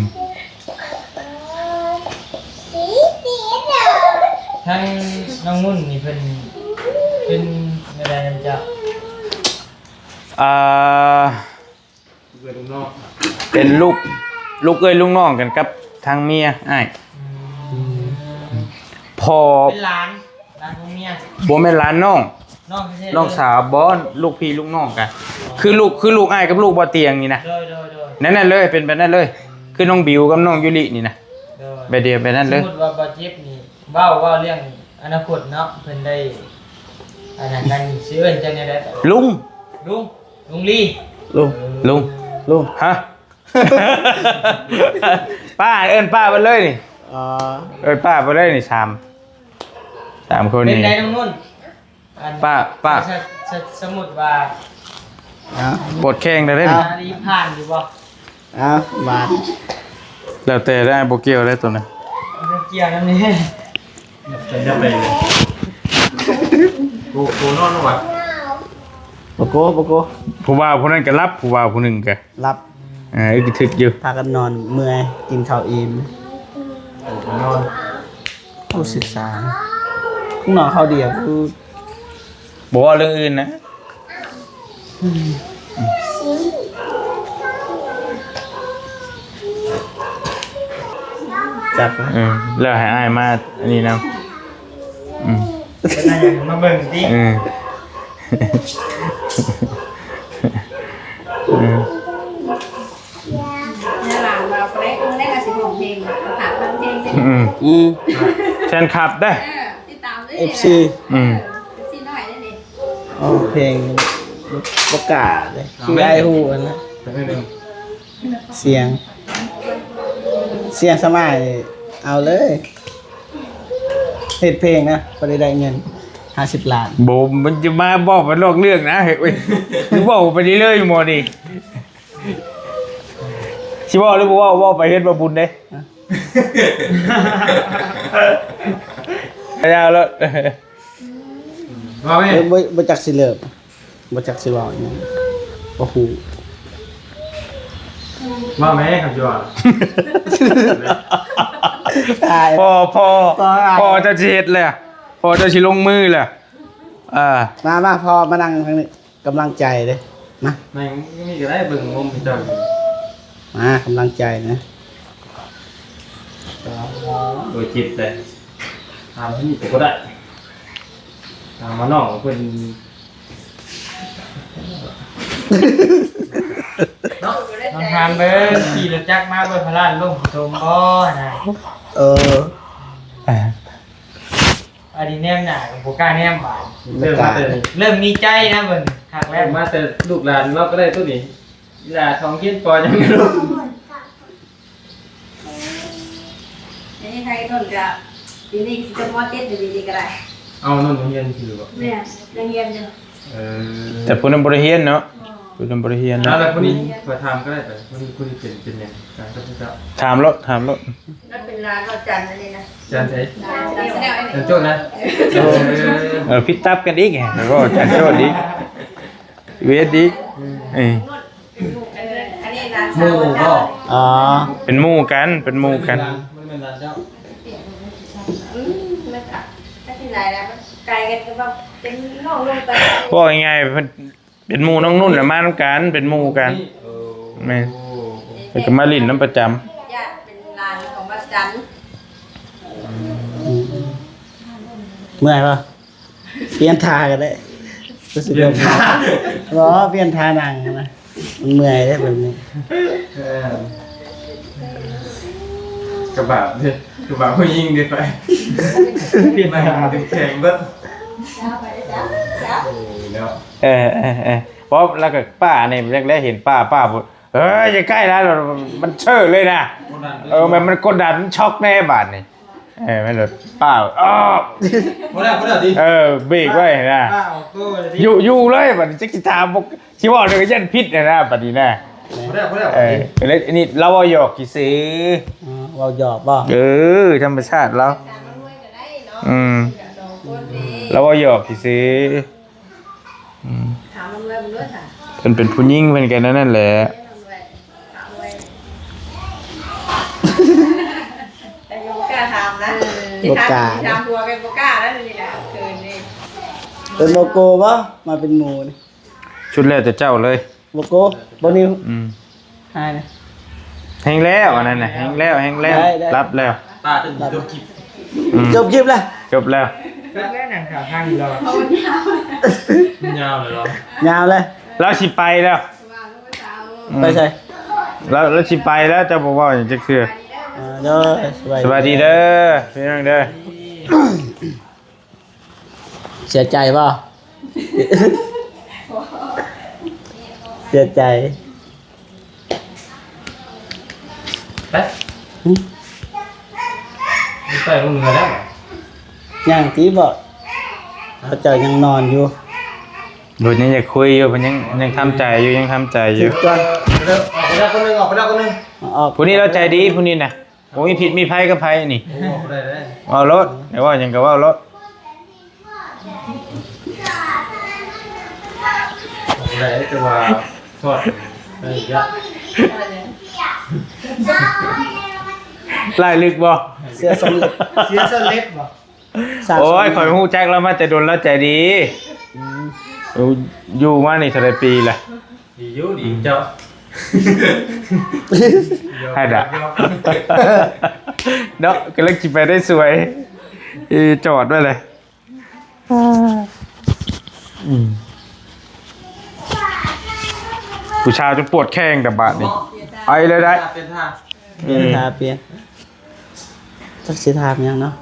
ທາງນ້ອງນຸ່ນນີ້ເພິ່ນເປັນແນວໃດນຳເຈົ້າ? ອ່າ ເອື້ອຍລຸງນ້ອງ ເປັນລູກ ລູກເອື້ອຍລຸງນ້ອງກັນກັບທາງເມຍອ້າຍ ອືມ ພໍ່ ເປັນຫຼານ ຫຼານຂອງເມຍ ບໍ່ແມ່ນຫຼານນ້ອງ ນ້ອງແທ້ໆ ນ້ອງສາວ ບໍ່ ລູກພີ່ລູກນ້ອງກັນ ອໍ ຄືລູກ ຄືລູກອ້າຍກັບລູກບໍ່ຕຽງນີ້ນະ ໂດຍໆໆ ນັ້ນໆເລີຍ ເປັນແບບນັ້ນເລີຍ ອືມ ຄືນ້ອງບິວກັບນ້ອງຢູລິນີ້ນະ ໂດຍ ແບບດຽວແບບນັ້ນເລີຍ ສົມມຸດວ່າບໍ່ເຈັບນີ້ ເວົ້າ ເວົ້າເລື່ອງອະນາຄົດເນາະ ເພິ່ນໄດ້ອັນນັ້ນກັນ ຊິເອີ້ນຈັ່ງໃດ? ລຸງ ລຸງ ລຸງລີ ລຸງ ເອີ ລຸງ ລຸງ ຮະ? ປ້າ ເອີ້ນປ້າເບິດເລີຍນີ້ ອໍ ເອີ້ນປ້າເບິດເລີຍນີ້ ສາມ ສາມຄົນນີ້ ເປັນໃດນ້ອງນຸ່ນ? ອັນ ປ້າ ປ້າ ສະ ສະ ສົມມຸດວ່າ ອາ ປວດແຂ້ງໄດ້ເດ້ນີ້ ອ່າ ນີ້ຜ່ານຢູ່ບໍ່? ອ້າວ ບາດ ແລ້ວແຕ່ໄດ້ ບໍ່ກ່ຽວໄດ້ຕົວນັ້ນ ບໍ່ກ່ຽວນຳນີ້ ຈະໄປ ໂກ ໂກນອນແລ້ວຫວາ? ບໍ່ໂກ ບໍ່ໂກ ຜູ້ບ່າວຜູ້ນັ້ນກໍຫຼັບ ຜູ້ບ່າວຜູ້ໜຶ່ງກໍ ຫຼັບ ເອີ ກະທຶກຢູ່ ພາກັນນອນ ເມື່ອຍ ກິນເຂົ້າອີ່ມ ໂອ້ ນອນ ໂອ້ ສຶກສາ ນ້ອງເຂົ້າດຽວ ບໍ່ເວົ້າເລື່ອງອື່ນນະ ອືມ ຈັກ ເອີ ແລ້ວໃຫ້ອ້າຍມາອັນນີ້ນຳ ອືມ ເປັນຫຍັງ ມາເບິ່ງຕິ ເອີ ເອີ ຍາຫຼານວ່າແປກມື້ແລກກໍຊິຮ້ອງເພງ ຝາກຟັງເພງເດ້ ອືມ ອືມ ແຟນຄລັບເດ້ ເອີ ຕິດຕາມເດ້ ເອັຟຊີ ອືມ ເອັຟຊີນ້ອຍເດ້ ເອົາເພງ ບໍ່ກ້າເດ້ ຄືອ້າຍຮູ້ຫັ້ນນະ ສຽງ ສຽງສະໝາຍ ເອົາເລີຍ ເຮັດເພງນະ ບໍ່ໄດ້ໄດ້ເງິນຫ້າສິບລ້ານ ບໍ່ ມັນຈະມາເວົ້າໄປນອກເລື່ອງນະ ເຮີ້ຍ ເວົ້າໄປເລື້ອຍໆໝໍນີ້ ຊິເວົ້າຫຼືບໍ່ເວົ້າ ເວົ້າໄປເຮັດບໍ່ບຸນເດ້ ຮະ ຍາວແລ້ວ ວ່າແມ່ ເອີ ບໍ່ ບໍ່ຈັກຊິເລີ່ມ ບໍ່ຈັກຊິເວົ້າຫຍັງ ບໍ່ຮູ້ ວ່າແມ່ ຄັນຊິວ່າ ຕາຍ ພໍ່ ພໍ່ ພໍ່ເຈົ້າຊິເຮັດແລ້ວ ພໍ່ເຈົ້າຊິລົງມືແລ້ວ ເອີ ມາ ມາ ພໍ່ມານັ່ງທາງນີ້ ກຳລັງໃຈເດ້ ມາ ນັ່ງນີ້ກໍໄດ້ ເບິ່ງມຸມໃຫ້ເຈົ້າ ມາ ກຳລັງໃຈນະ ໂດຍຈິດເດ້ ຖາມທີ່ນີ້ກໍບໍ່ໄດ້ ຖາມວ່ານ້ອງເພິ່ນ ເນາະ ລອງຖາມເບິ່ງ ຂີ່ລົດຈັກມາເບິ່ງພາລານລົງຕົມບໍ່ນະ? ເອີ ອັນນີ້ແນມໜ້າກໍບໍ່ກ້າແນມບາດ ເລີ່ມມາແຕ່ ເລີ່ມມີໃຈນະເບິ່ງ ຄັກແລ້ວ ເລີ່ມມາແຕ່ລູກຫຼານເຮົາກໍໄດ້ໂຕນີ້ ອີຫຼ້າຂອງຮຽນ ປ.ຫຍັງລູກ? ອັນນີ້ໃຜຕົ້ນກະ ປີນີ້ຊິຈົບ ມ.ເຈັດ ຢູ່ປີນີ້ກໍໄດ້ ເອົາ ນ້ອງຮຽນຊື່ບໍ່? ແມ່ນ ຍັງຮຽນຢູ່ ເອີ ແຕ່ຜູ້ນັ້ນບໍ່ໄດ້ຮຽນເນາະ ຜູ້ນັ້ນບໍ່ໄດ້ຮຽນ ແລ້ວ ແລ້ວຜູ້ນີ້ ຂ້ອຍຖາມກໍໄດ້ໄປ ຜູ້ນີ້ ຜູ້ນີ້ເປັນ ເປັນຫຍັງ ການກັບເຈົ້າ? ຖາມໂລດ ຖາມໂລດ ມັນເປັນຫຼານເຮົາ ຈັນອັນນີ້ນະ ຈັນໃສ? ຈັນ ຈັນໂຈ້ນະ ເອີ ເອີ ຜິດຕັບກັນອີກ ແມ່ນບໍ່? ຈັນໂຈ້ນອີກ ເວດອີກ ເອີ ເອີ ອັນນີ້ຫຼານສາວ ໝູ່ບໍ່? ອໍ ເປັນໝູ່ກັນ ເປັນໝູ່ກັນ ບໍ່ໄດ້ເປັນຫຼານ ບໍ່ໄດ້ເປັນຫຼານເຈົ້າ ອືມ ມັນກະ ກະຊິຫຼາຍແລ້ວ ມັນໄກກັນ ກໍວ່າເປັນນ້ອງລົງໄປ ເວົ້າງ່າຍໆ ເພິ່ນ ເປັນໝູ່ນ້ອງນຸ່ນນະ ມານຳກັນ ເປັນໝູ່ກັນ ເອີ ແມ່ນ ເພິ່ນກໍມາຫຼິ້ນນຳປະຈຳ ຢ້ານເປັນຫຼານຂອງບ້ານຈັນ ອືມ ເມື່ອຍບໍ່? ປ່ຽນທ່າກໍໄດ້ ຮູ້ສຶກວ່າ ບໍ່ ປ່ຽນທ່ານັ່ງນະ ມັນເມື່ອຍເດ້ແບບນີ້ ເອີ ກະບາບເດ້ ກະບາບຜູ້ຍິງເດ້ ໄປ ແຂງເບິດ ເອີ ເນາະ ເອີ ເອີ ເອີ ບໍ່ ແລ້ວກໍປ້ານີ້ ແລກໆເຫັນປ້າ ປ້າ ເອີ ຢ່າໃກ້ຫຼາຍ ມັນເຊີເລີຍນະ ເອີ ແມ່ນມັນກົດດັນ ມັນຊັອກແນ່ບາດນີ້ ເອີ ແມ່ນແບບ ປ້າ ອ້າ ບໍ່ໄດ້ ບໍ່ໄດ້ຕິ ເອີ ເບຣກໄວ້ນະ ປ້າອອກໂຕ້ເລີຍຕິ ຢູ່ ຢູ່ເລີຍບາດນີ້ ຈັກຊິຖາມບໍ່ ຊິເວົ້າແລ້ວກໍຢ້ານຜິດນະ ບາດນີ້ນະ ບໍ່ໄດ້ ບໍ່ໄດ້ ເອີ ແລ້ວອັນນີ້ລາວເວົ້າຫຍອກຊື່ໆ ອໍ ເວົ້າຫຍອກບໍ່? ເອີ ທຳມະຊາດລາວ ອືມ ລາວເວົ້າຫຍອກຊື່ໆ ອືມ ຖາມມັນເລີຍ ມັນເລີຍ ເພິ່ນເປັນຜູ້ຍິງ ເພິ່ນກໍນັ້ນແຫຼະ ແຕ່ບໍ່ກ້າຖາມນະ ບໍ່ກ້າ ຊິຖາມ ຊິຖາມຜົວກໍບໍ່ກ້າແລ້ວ ນີ້ນະ ເຂີນເດ້ ເປັນບໍ່ໂກບໍ່ ມາເປັນໝູ່ນີ້ ສຸດແລ້ວແຕ່ເຈົ້າເລີຍ ບໍ່ໂກ ບໍ່ນິວ ອືມ ຫາຍນະ ແຮງແລ້ວ ອັນນັ້ນນະ ແຮງແລ້ວ ແຮງແລ້ວ ໄດ້ ໄດ້ ຫຼັບແລ້ວ ປ້າຈົນຈົບຄລິບ ອືມ ຈົບຄລິບແລ້ວ ຈົບແລ້ວ ຈົບແລ້ວ ນັ່ງຖ້າຟັງຢູ່ແລ້ວ ມັນຍາວເລີຍເນາະ ຍາວເລີຍ ລາວຊິໄປແລ້ວ ອືມ ໄປໃສ? ລາວ ລາວຊິໄປແລ້ວ ເຈົ້າບໍ່ເວົ້າຫຍັງຈັກເທື່ອ ອ່າ ເດີ ສະບາຍດີເດີ ພີ່ນ້ອງເດີ. ເສຍໃຈບໍ່? ເສຍໃຈ ໄປ ຫຶ? ໄປລົງເຮືອແລ້ວ ຍັງຕິບໍ? ເຂົາເຈົ້າຍັງນອນຢູ່ ເພິ່ນຍັງຢາກຄຸຍຢູ່ ເພິ່ນຍັງ ຍັງທຳໃຈຢູ່ ຍັງທຳໃຈຢູ່ ອອກໄປແລ້ວຄົນໜຶ່ງ ອອກໄປແລ້ວຄົນໜຶ່ງ ອອກ ຜູ້ນີ້ລາວໃຈດີ ຜູ້ນີ້ນະ. ບໍ່ມີພິດມີໄພກັບໃຜນີ້ ໂອ້ ເວົ້າໄດ້ເລີຍ ເວົ້າໂລດ ຢາກເວົ້າຫຍັງກໍເວົ້າໂລດ ເວົ້າໄດ້ ແຕ່ວ່າຊອດໄດ້ອີກລະ ລາຍລຶກບໍ່? ເສືອສະເລັບ ເສືອສະເລັບບໍ່? ໂອ້ຍ ຂ້ອຍຮູ້ຈັກລາວມາແຕ່ດົນ ລາວໃຈດີ ອືມ ເອີ ຢູ່ມານີ້ເທົ່າໃດປີລະ? ດີຢູ່ ດີເຈົ້າ ໃຫ້ດະ ເນາະ ກຳລັງຊິໄປໄດ້ສວຍ ເອີ ຈອດໄວ້ເລີຍ ອືມ ຜູ້ຊາວຈົນປວດແຂ້ງແຕ່ບາດນີ້ ໄອເລີຍໄດ໋ ປ່ຽນທ່າ ປ່ຽນທ່າ ປ່ຽນ ຈັກຊິຖາມຫຍັງເນາະ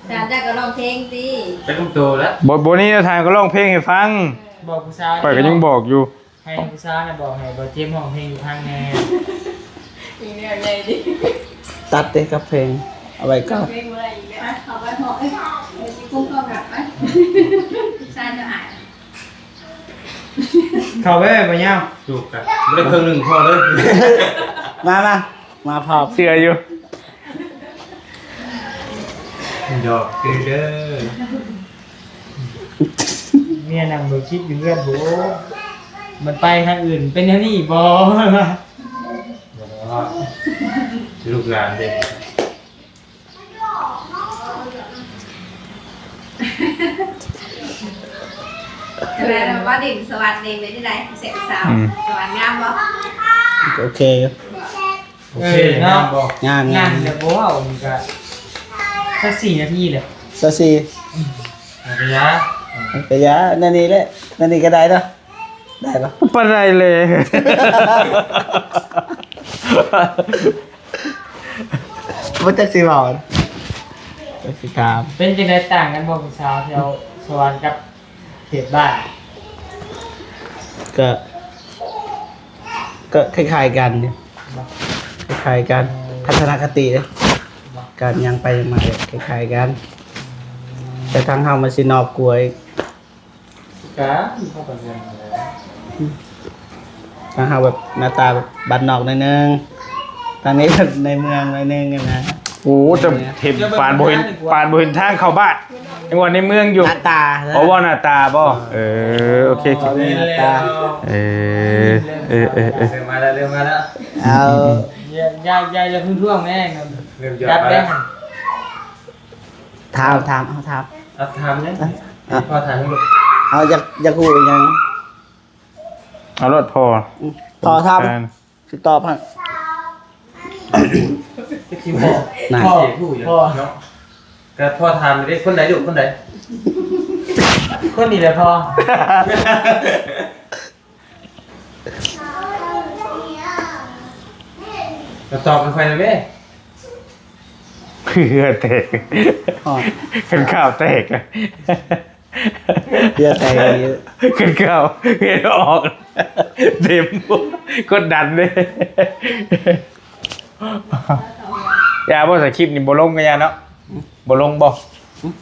ຖາມຈັກກໍຮ້ອງເພງຕິ ຈັກຄຳໂຕແລ້ວ ບໍ່ ບໍ່ນີ້ຖາມກໍຮ້ອງເພງໃຫ້ຟັງ ບອກຜູ້ຊາວ ຂ້ອຍກໍຍັງບອກຢູ່ ໃຫ້ຜູ້ສາວນະບອກໃຫ້ບໍ່ເຈັບຮ້ອງເພງຢູ່ທາງແດ່ ອີແມວໃຫຍ່ດິ ຕັດເດ້ກັບເພງ ເອົາໄວ້ກ່ອນ ເພງບໍ່ໄດ້ອີກແລ້ວ ເອົາໄວ້ເພາະ ເອີ ຊິກຸ້ມຄວາມຮັກໄປ ຜູ້ຊາຍຈະອາຍ ເຂົ້າໄປບໍ່ຍາວ ສູບກັນ ບໍ່ໄດ້ເຄິ່ງໜຶ່ງພໍເລີຍ ມາ ມາ ມາພ້ອມ ເຊື່ອຢູ່ ຢອກຊື່ເດີ. ເມຍນັ່ງເບິ່ງຄລິບຢູ່ເຮືອນພຸ້ນ ມັນໄປທາງອື່ນ ເປັນແນວນີ້ບໍ່? ບໍ່ ລູກຫຼານເດ້ ແລ້ວວ່າດິນສະຫວັດເດ້ ເປັນຈັ່ງໃດ ແສງສາວ ອືມ ສະຫວັດງາມບໍ່? ໂອເຄຢູ່. ໂອເຄ ເອີ ເນາະ ງາມບໍ່? ງາມ ງາມ ງາມ ແລ້ວບໍ່ເວົ້ານີ້ກະຊາວສີ່ນາທີແຫຼະ ຊາວສີ່ ອືມ ເອົາໄປຢາ ເອົາໄປຢາ ແນວນີ້ແຫຼະ ແນວນີ້ກະໄດ້ເນາະ ໄດ້ບໍ່? ບໍ່ໄດ້ເລີຍ. ບໍ່ຈັກຊິເວົ້າ ຈັກຊິຖາມ. ເປັນຈັ່ງໃດ ຕ່າງກັນບໍ່ ຜູ້ສາວແຖວສະຫວັນກັບເຂດບ້ານ? ກະ ກະຄ້າຍໆກັນຢູ່ ຄ້າຍໆກັນ ທັດສະນະຄະຕິເດ້ ການຍ່າງໄປຍ່າງມາກະຄ້າຍໆກັນ ແຕ່ທາງເຮົາມັນຊິນອກກວ່າອີກ. ກະມີຄວາມປະເພນີແຫຼະ ທາງເຮົາແບບໜ້າຕາແບບບ້ານນອກໜ້ອຍໜຶ່ງ ທາງນີ້ແບບໃນເມືອງໜ້ອຍໜຶ່ງຫັ້ນນະ. ໂອ້ ແຕ່ເຫັນປານບໍ່ເຫັນ ປານບໍ່ເຫັນທາງເຂົ້າບ້ານ ຍັງວ່າໃນເມືອງຢູ່. ໜ້າຕານະ. ອໍ ເວົ້າໜ້າຕາບໍ່? ເອີ ໂອເຄ ເອີ ເອີ ເອີ ເອີ ເລີ່ມມາແລ້ວ ເລີ່ມມາແລ້ວ. ເອົາ ຢ່າ ຢ່າ ຢ່າເພິ່ງທວງແມ່ ເລີ່ມຢອດມາແລ້ວ. ຖາມ ຖາມ ເອົາຖາມ ເອົາຖາມຫຍັງ? ເອົາ ພໍ່ຖາມຫຍັງລູກ? ເອົາ ຢາກ ຢາກຮູ້ອີຫຍັງ? ເອົາໂລດພໍ່. ອືມ ພໍ່ຖາມ ຊິຕອບໃຫ້. ຈັກຊິບອກ ນັ້ນ ພໍ່ ຊິຮູ້ຫຍັງເນາະ? ກະພໍ່ຖາມເດ້ ຄົນໃດລູກ ຄົນໃດ? ຄົນນີ້ແຫຼະພໍ່. ກະຕອບໃຫ້ຂ້ອຍແດ່ແມ່. ເຫື່ອແຕກ ອໍ ຄັນຂ່າວແຕກ ເຫື່ອແຕກ ຄັນຂ່າວເຫື່ອອອກ ເຕັມ ກົດດັນເດ້. ຢ່າບໍ່ ສະຄຣິບນີ້ບໍ່ລົງກະຢ່າເນາະ. ບໍ່ລົງບໍ່?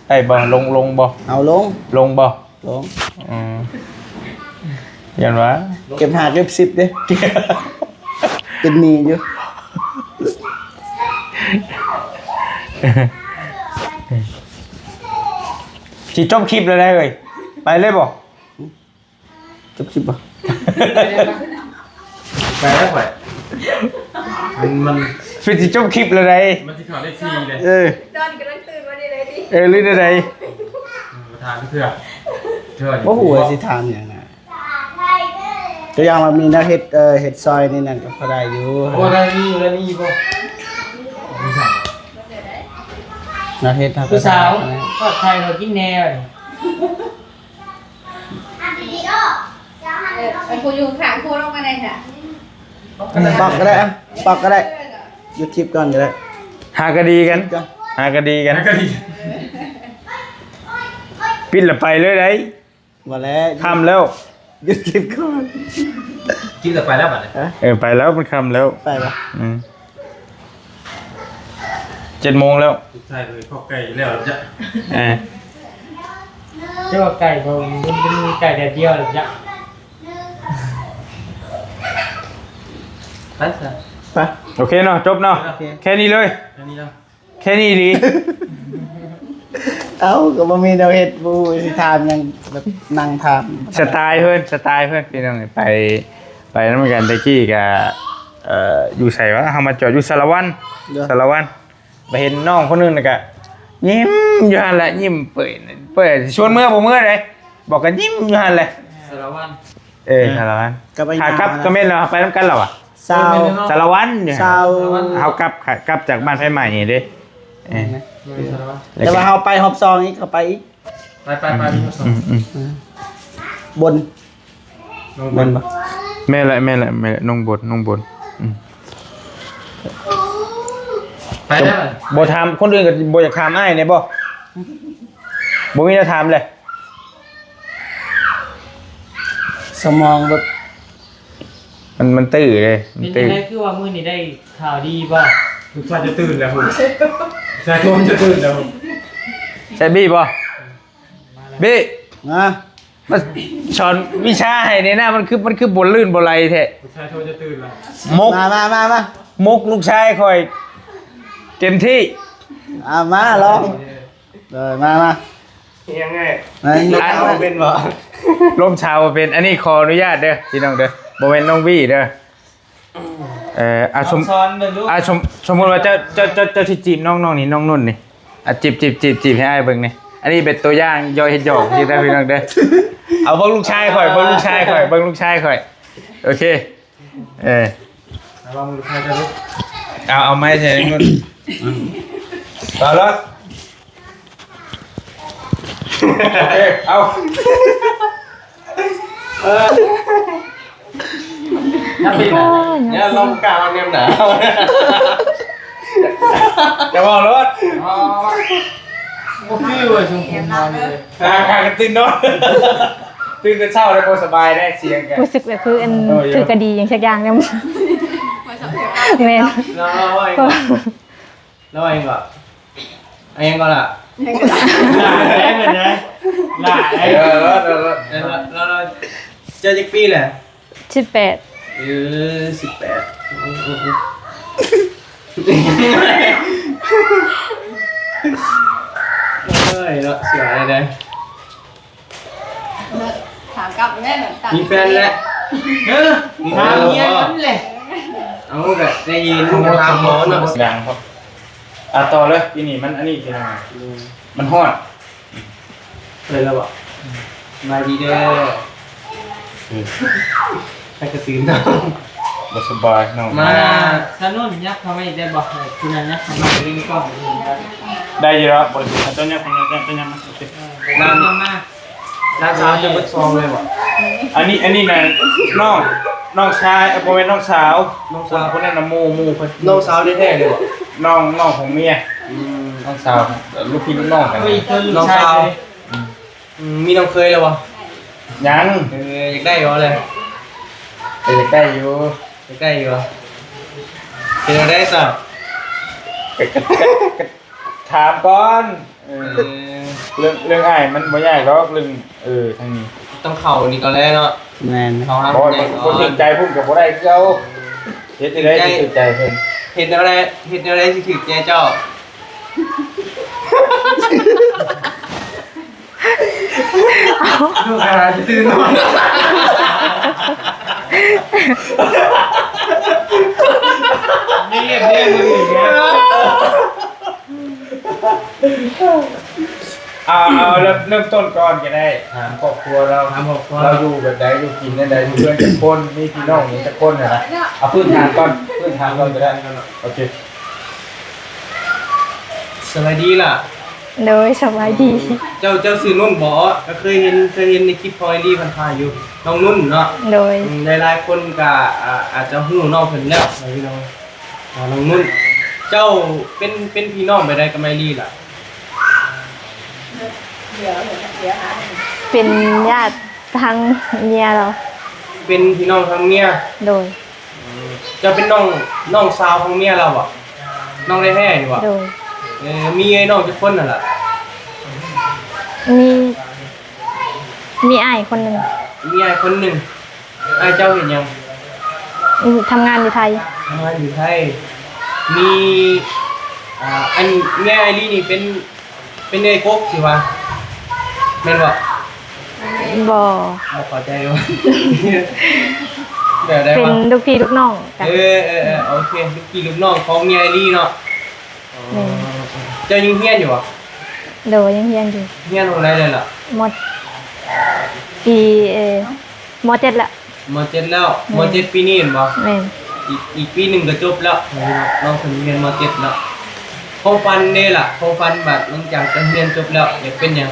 ໄດ້ບໍ່? ລົງ ລົງບໍ່? ເອົາລົງ ລົງບໍ່? ລົງ. ອືມ ຢ້ານວ່າເກັບຫ້າເກັບສິບເດ້ ເປັນໜີ້ຢູ່. ຊິຈົບຄລິບແລ້ວເຮີ້ຍ ໄປເລີຍບໍ່? ຈົບຄລິບບໍ່? ໄປແລ້ວຂ້ອຍ ມັນ ມັນ ເພິ່ນຊິຈົບຄລິບແລ້ວໃດ໋ ມັນຊິເຂົ້າເລກສີ່ເດ້. ເອີ ຕອນກຳລັງຕື່ນມານີ້ເລີຍຕິ. ເອີ ຫຼືແນວໃດ? ອືມ ບໍ່ຖາມເທື່ອ ເທື່ອ ບໍ່ຮູ້ວ່າຊິຖາມຫຍັງນະ. ຕົວຢ່າງວ່າມີແນວເຮັດ ເອີ ເຮັດຊອຍນີ້ນັ້ນກະພໍໄດ້ຢູ່. ໂອ້ ໄດ້ມີຢູ່ ໄດ້ມີຢູ່ບໍ່? ມີສັກ ແນວເຮັດ ຜູ້ສາວ ທອດໄຂ່ໃຫ້ກິນແດ່. ເອີ ເອົາຜູ້ຢູ່ຂ້າງຄົວລົງມາໄດ້ຊະ. ປອກກະໄດ້ ອະ ປອກກະໄດ້ ຢຸດຄລິບກ່ອນກະໄດ້. ຫາກະດີກັນ ຫາກະດີກັນ ຫາກະດີ. ປິດລະໄປເລີຍໄດ໋. ບໍ່ແລ້ວ ຄ່ຳແລ້ວ ຢຸດຄລິບກ່ອນ. ກິນແລ້ວໄປແລ້ວບັດນີ້. ເອີ ໄປແລ້ວ ມັນຄ່ຳແລ້ວ. ໄປບໍ່? ອືມ ເຈັດໂມງແລ້ວ. ສຸດທ້າຍເລີຍ ເພາະໄກ່ແລ້ວລະຈ້ະ. ເອີ ເຈົ້າວ່າໄກ່ບໍ່ ມັນມີໄກ່ແດດດຽວລະຈ້ະ. ໄປຊະ ໄປ. ໂອເຄເນາະ ຈົບເນາະ. ໂອເຄ ແຄ່ນີ້ເລີຍ ແຄ່ນີ້ເນາະ. ແຄ່ນີ້ອີ່ຫຼີ. ເອົ້າ ກະບໍ່ມີແນວເຮັດ ບໍ່ຮູ້ຊິຖາມຫຍັງ ແບບນັ່ງຖາມ. ສະໄຕເພິ່ນ ສະໄຕເພິ່ນ ພີ່ນ້ອງ. ໄປ ໄປນຳກັນແຕ່ກີ້ກະ ເອີ ຢູ່ໃສວະ? ເຮົາມາຈອດຢູ່ສາລະວັນ ສາລະວັນ ໄປເຫັນນ້ອງຄົນໜຶ່ງລະກະຍິ້ມຢູ່ຫັ້ນແຫຼະ ຍິ້ມເປີຍ ເປີຍ ຊວນເມືອບໍ່ເມືອໃດ໋ ບອກກະຍິ້ມຢູ່ຫັ້ນແຫຼະ. ສາລະວັນ. ເອີ ເອີ ສາລະວັນ ຂາກັບກະແມ່ນລະ ໄປນຳກັນລະຫວາ? ຊາວ ເອີ ແມ່ນເນາະ ສາລະວັນຢູ່ ຊາວ ເຮົາກັບ ຂາກັບຈາກບ້ານໄຟໃໝ່ນີ້ເດ້. ເອີ ແມ່ນ ແລ້ວກະ ແຕ່ວ່າເຮົາໄປຮອບສອງອີກ ເຮົາໄປອີກ. ໄປ ໄປ ໄປ ອືມ ຮອບສອງ ອືມ ອືມ ອືມ ບົນ ໜອງບົນ ແມ່ນບໍ່? ແມ່ນແຫຼະ ແມ່ນແຫຼະ ແມ່ນແຫຼະ ໜອງບົນ ໜອງບົນ. ອືມ ໄປແລ້ວ ບໍ່ຖາມຄົນອື່ນກະບໍ່ຢາກຖາມອ້າຍແດ່ບໍ່? ບໍ່ມີແນວຖາມເລີຍ. ສະໝອງແບບ ມັນ ມັນຕື້ເດ້ ມັນຕື້. ເປັນຈັ່ງໃດ ຄືວ່າມື້ນີ້ໄດ້ຂ່າວດີບໍ່? ລູກຊາຍຈະຕື່ນແລ້ວ ລູກຊາຍໂທຈະຕື່ນແລ້ວ. ໃຊ່ບີບໍ່? ບີ ມາ ມາສອນວິຊາໃຫ້ແດ່ນະ. ມັນຄື ມັນຄືບໍ່ລື່ນບໍ່ໄຫຼແທ້. ລູກຊາຍໂທຈະຕື່ນແລ້ວ. ມົກ ມາ ມາ ມາ ມາ ມົກລູກຊາຍຂ້ອຍເຕັມທີ່. ອາ ມາລອງ. ເອີ ມາ ມາ ເຮັດຫຍັງໄງ? ລົມຊາວບໍ່ເປັນບໍ່? ລົມຊາວບໍ່ເປັນ. ອັນນີ້ຂໍອະນຸຍາດເດີພີ່ນ້ອງເດີ ບໍ່ແມ່ນນ້ອງວີເດີ. ເອີ ອາ ສົມ ອາ ສົມ ສົມມຸດວ່າເຈົ້າ ເຈົ້າ ເຈົ້າ ເຈົ້າຊິຈີບນ້ອງ ນ້ອງນີ້ ນ້ອງນຸ່ນນີ້ ອາ ຈີບ ຈີບ ຈີບ ຈີບໃຫ້ອ້າຍເບິ່ງນີ້. ອັນນີ້ເປັນຕົວຢ່າງ ຢອກເຮັດຢອກຊື່ເດີພີ່ນ້ອງເດີ. ເອົາເບິ່ງລູກຊາຍຂ້ອຍ ເບິ່ງລູກຊາຍຂ້ອຍ ເບິ່ງລູກຊາຍຂ້ອຍ. ໂອເຄ. ເອີ ເອົາລອງດູ ເອົາ ເອົາໄມ້ໃສ່ ເອົາລະ ໂອເຄ ເອົາ. ເອີ ນັບປີນະ ໂອ້ຍ ແນວລົມກາວແນວໜາວ ຈະເວົ້າໂລດ ອໍ ບໍ່ຄືວ່າຊຸມຄົນນອນຢູ່ເດ້ ຫາກັນຕື່ນນອນ ຕື່ນແຕ່ເຊົ້າແລ້ວບໍ່ສະບາຍແດ່ ສຽງກະ ຮູ້ສຶກແບບຄືອັນ ເອີ ຖືກະດີຫຍັງສັກຢ່າງແນວ ແມ່ນ ລາວວ່າຫຍັງເກາະ ລາວວ່າຫຍັງເກາະ ອີຫຍັງເກາະລະ ຫຼ້າໄດ້ເພິ່ນນະ ຫຼ້າໄດ້ ເອີ ລາວ ລາວ ລາວ ລາວ ເຈົ້າຈັກປີແຫຼະ? ສິບແປດ ເອີ ສິບແປດ ໂອ້ ໂອ້ ໂອ້ ເອີຍ ເນາະ ເຊື່ອໄດ້ ຖາມກັບແມ່ນ ມີແຟນແລ້ວ ເອີ ມີແຟນ ຖາມເມຍນັ້ນແຫຼະ ເອົາ ກະໄດ້ຍິນ ກະຖາມໝໍເນາະ ດັງຄັບ ອ່າ ຕໍ່ເລີຍ ປີນີ້ມັນອັນນີ້ ພີ່ນ້ອງ ອືມ ມັນຮ້ອນ ເປີດແລ້ວບໍ່? ສະບາຍດີເດີ ໃຜກະຕື່ນເນາະ ບໍ່ສະບາຍເນາະ ມາ ສະໜຸນ ຍັບເຂົ້າມາອີກໄດ້ບໍ່? ຜູ້ນັ້ນຍັບເຂົ້າມາຢູ່ໃນກ້ອງ ໄດ້ຢູ່ແລ້ວ ບໍ່ໄດ້ຕິດ ເຈົ້າຍັບ ເຈົ້າຍັບ ເຈົ້າຍັບມາ ໂອເຄ ເອີ ນານມາ ນານສາວຈະເບິດຊອງເລີຍບໍ່? ອັນນີ້ ອັນນີ້ນະ ນ້ອງ ນ້ອງຊາຍ ເອີ ບໍ່ແມ່ນນ້ອງສາວ ນ້ອງສາວ ຄົນນັ້ນນະ ໝູ່ ໝູ່ເພິ່ນ ນ້ອງສາວແທ້ໆເລີຍບໍ່? ນ້ອງ ນ້ອງຂອງເມຍ ອືມ ນ້ອງສາວ ລູກພີ່ລູກນ້ອງກັນ ນ້ອງສາວ ອືມ ອືມ ມີນ້ອງເຂີຍແລ້ວບໍ່? ຍັງ ເອີ ຢາກໄດ້ບໍ່ລະ? ເອີ ຢາກໄດ້ຢູ່ ຢາກໄດ້ຢູ່ ເປັນແນວໃດຊະ? ກະ ກະ ກະ ກະ ຖາມກ່ອນ ເອີ ເອີ ເລື່ອງ ເລື່ອງອ້າຍມັນບໍ່ຍາກດອກ ເລື່ອງ ເອີ ທາງນີ້ ຕ້ອງເຂົ້ານີ້ກ່ອນແຫຼະເນາະ ແມ່ນ ເຂົ້າຫາ ບໍ່ ຜູ້ໃຫຍ່ກ່ອນ ບໍ່ຖືກໃຈພຸ້ນກະບໍ່ໄດ້ຄືເກົ່າ ເຮັດຈັ່ງໃດຊິຖືກໃຈເພິ່ນ ເຮັດແນວໃດ ເຮັດແນວໃດຊິຖືກໃຈເຈົ້າ? ລູກກະຫາຈະຕື່ນນອນ ເດ ເດ ມື້ອື່ນເດ ເອົາ ເອົາ ເລີ່ມ ເລີ່ມຕົ້ນກ່ອນກະໄດ້ ຖາມຄອບຄົວລາວ ຖາມຄອບຄົວລາວ ລາວຢູ່ແບບໃດ ຢູ່ກິນແນວໃດ ຢູ່ເຮືອນຈັກຄົນ ມີພີ່ນ້ອງຫຍັງຈັກຄົນຫັ້ນນະ ເອົາພື້ນຖານກ່ອນ ພື້ນຖານກ່ອນກະໄດ້ ໂອເຄ ສະບາຍດີລະ ໂດຍ ສະບາຍດີ ເຈົ້າ ເຈົ້າຊື່ນຸ່ນບໍ? ກະເຄີຍເຫັນ ເຄີຍເຫັນໃນຄລິບຂອງໄອລີຜ່ານໆຢູ່ ນ້ອງນຸ່ນເນາະ ໂດຍ ອືມ ຫຼາຍໆຄົນກະ ອາ ອາດຈະຮູ້ນ້ອງເພິ່ນແລ້ວ ພີ່ນ້ອງ ອ່າ ນ້ອງນຸ່ນ ເຈົ້າເປັນ ເປັນພີ່ນ້ອງແບບໃດກັບໄອລີລະ? ເປັນຍາດທາງເມຍລາວ ເປັນພີ່ນ້ອງທາງເມຍ ໂດຍ ເຈົ້າເປັນນ້ອງ ນ້ອງສາວຂອງເມຍລາວບໍ? ນ້ອງແທ້ໆນີ້ບໍ? ໂດຍ ເອີ ມີເອື້ອຍນ້ອງຈັກຄົນຫັ້ນລະ? ມີ ມີອ້າຍຄົນໜຶ່ງ ມີອ້າຍຄົນໜຶ່ງ ອ້າຍເຈົ້າເຮັດຫຍັງ? ອື ທຳງານຢູ່ໄທ ທຳງານຢູ່ໄທ ມີ ອ່າ ອັນເມຍອ້າຍລີນີ້ເປັນ ເປັນເອື້ອຍກົກຊິວ່າ ແມ່ນບໍ່? ບໍ່ ບໍ່ເຂົ້າໃຈວ່າ ແບບໃດວະ? ເປັນລູກພີ່ລູກນ້ອງກັນ ເອີ ເອີ ເອີ ໂອເຄ ລູກພີ່ລູກນ້ອງຂອງເມຍອ້າຍລີເນາະ ແມ່ນ ເຈົ້າຍັງຮຽນຢູ່ບໍ່? ໂດຍ ຍັງຮຽນຢູ່ ຮຽນຫ້ອງໃດແລ້ວລະ? ມ. ປີ ເອີ ມ. ເຈັດ ລະ ມ. ເຈັດ ແລ້ວ ແມ່ນ ມ. ເຈັດ ປີນີ້ແມ່ນບໍ່? ແມ່ນ ອີກ ອີກປີໜຶ່ງກະຈົບແລ້ວ ນ້ອງເພິ່ນຮຽນ ມ. ເຈັດ ແລ້ວ ຄວາມຝັນເດລະ? ຄວາມຝັນບາດຫຼັງຈາກເຈົ້າຮຽນຈົບແລ້ວ ຢາກເປັນຫຍັງ?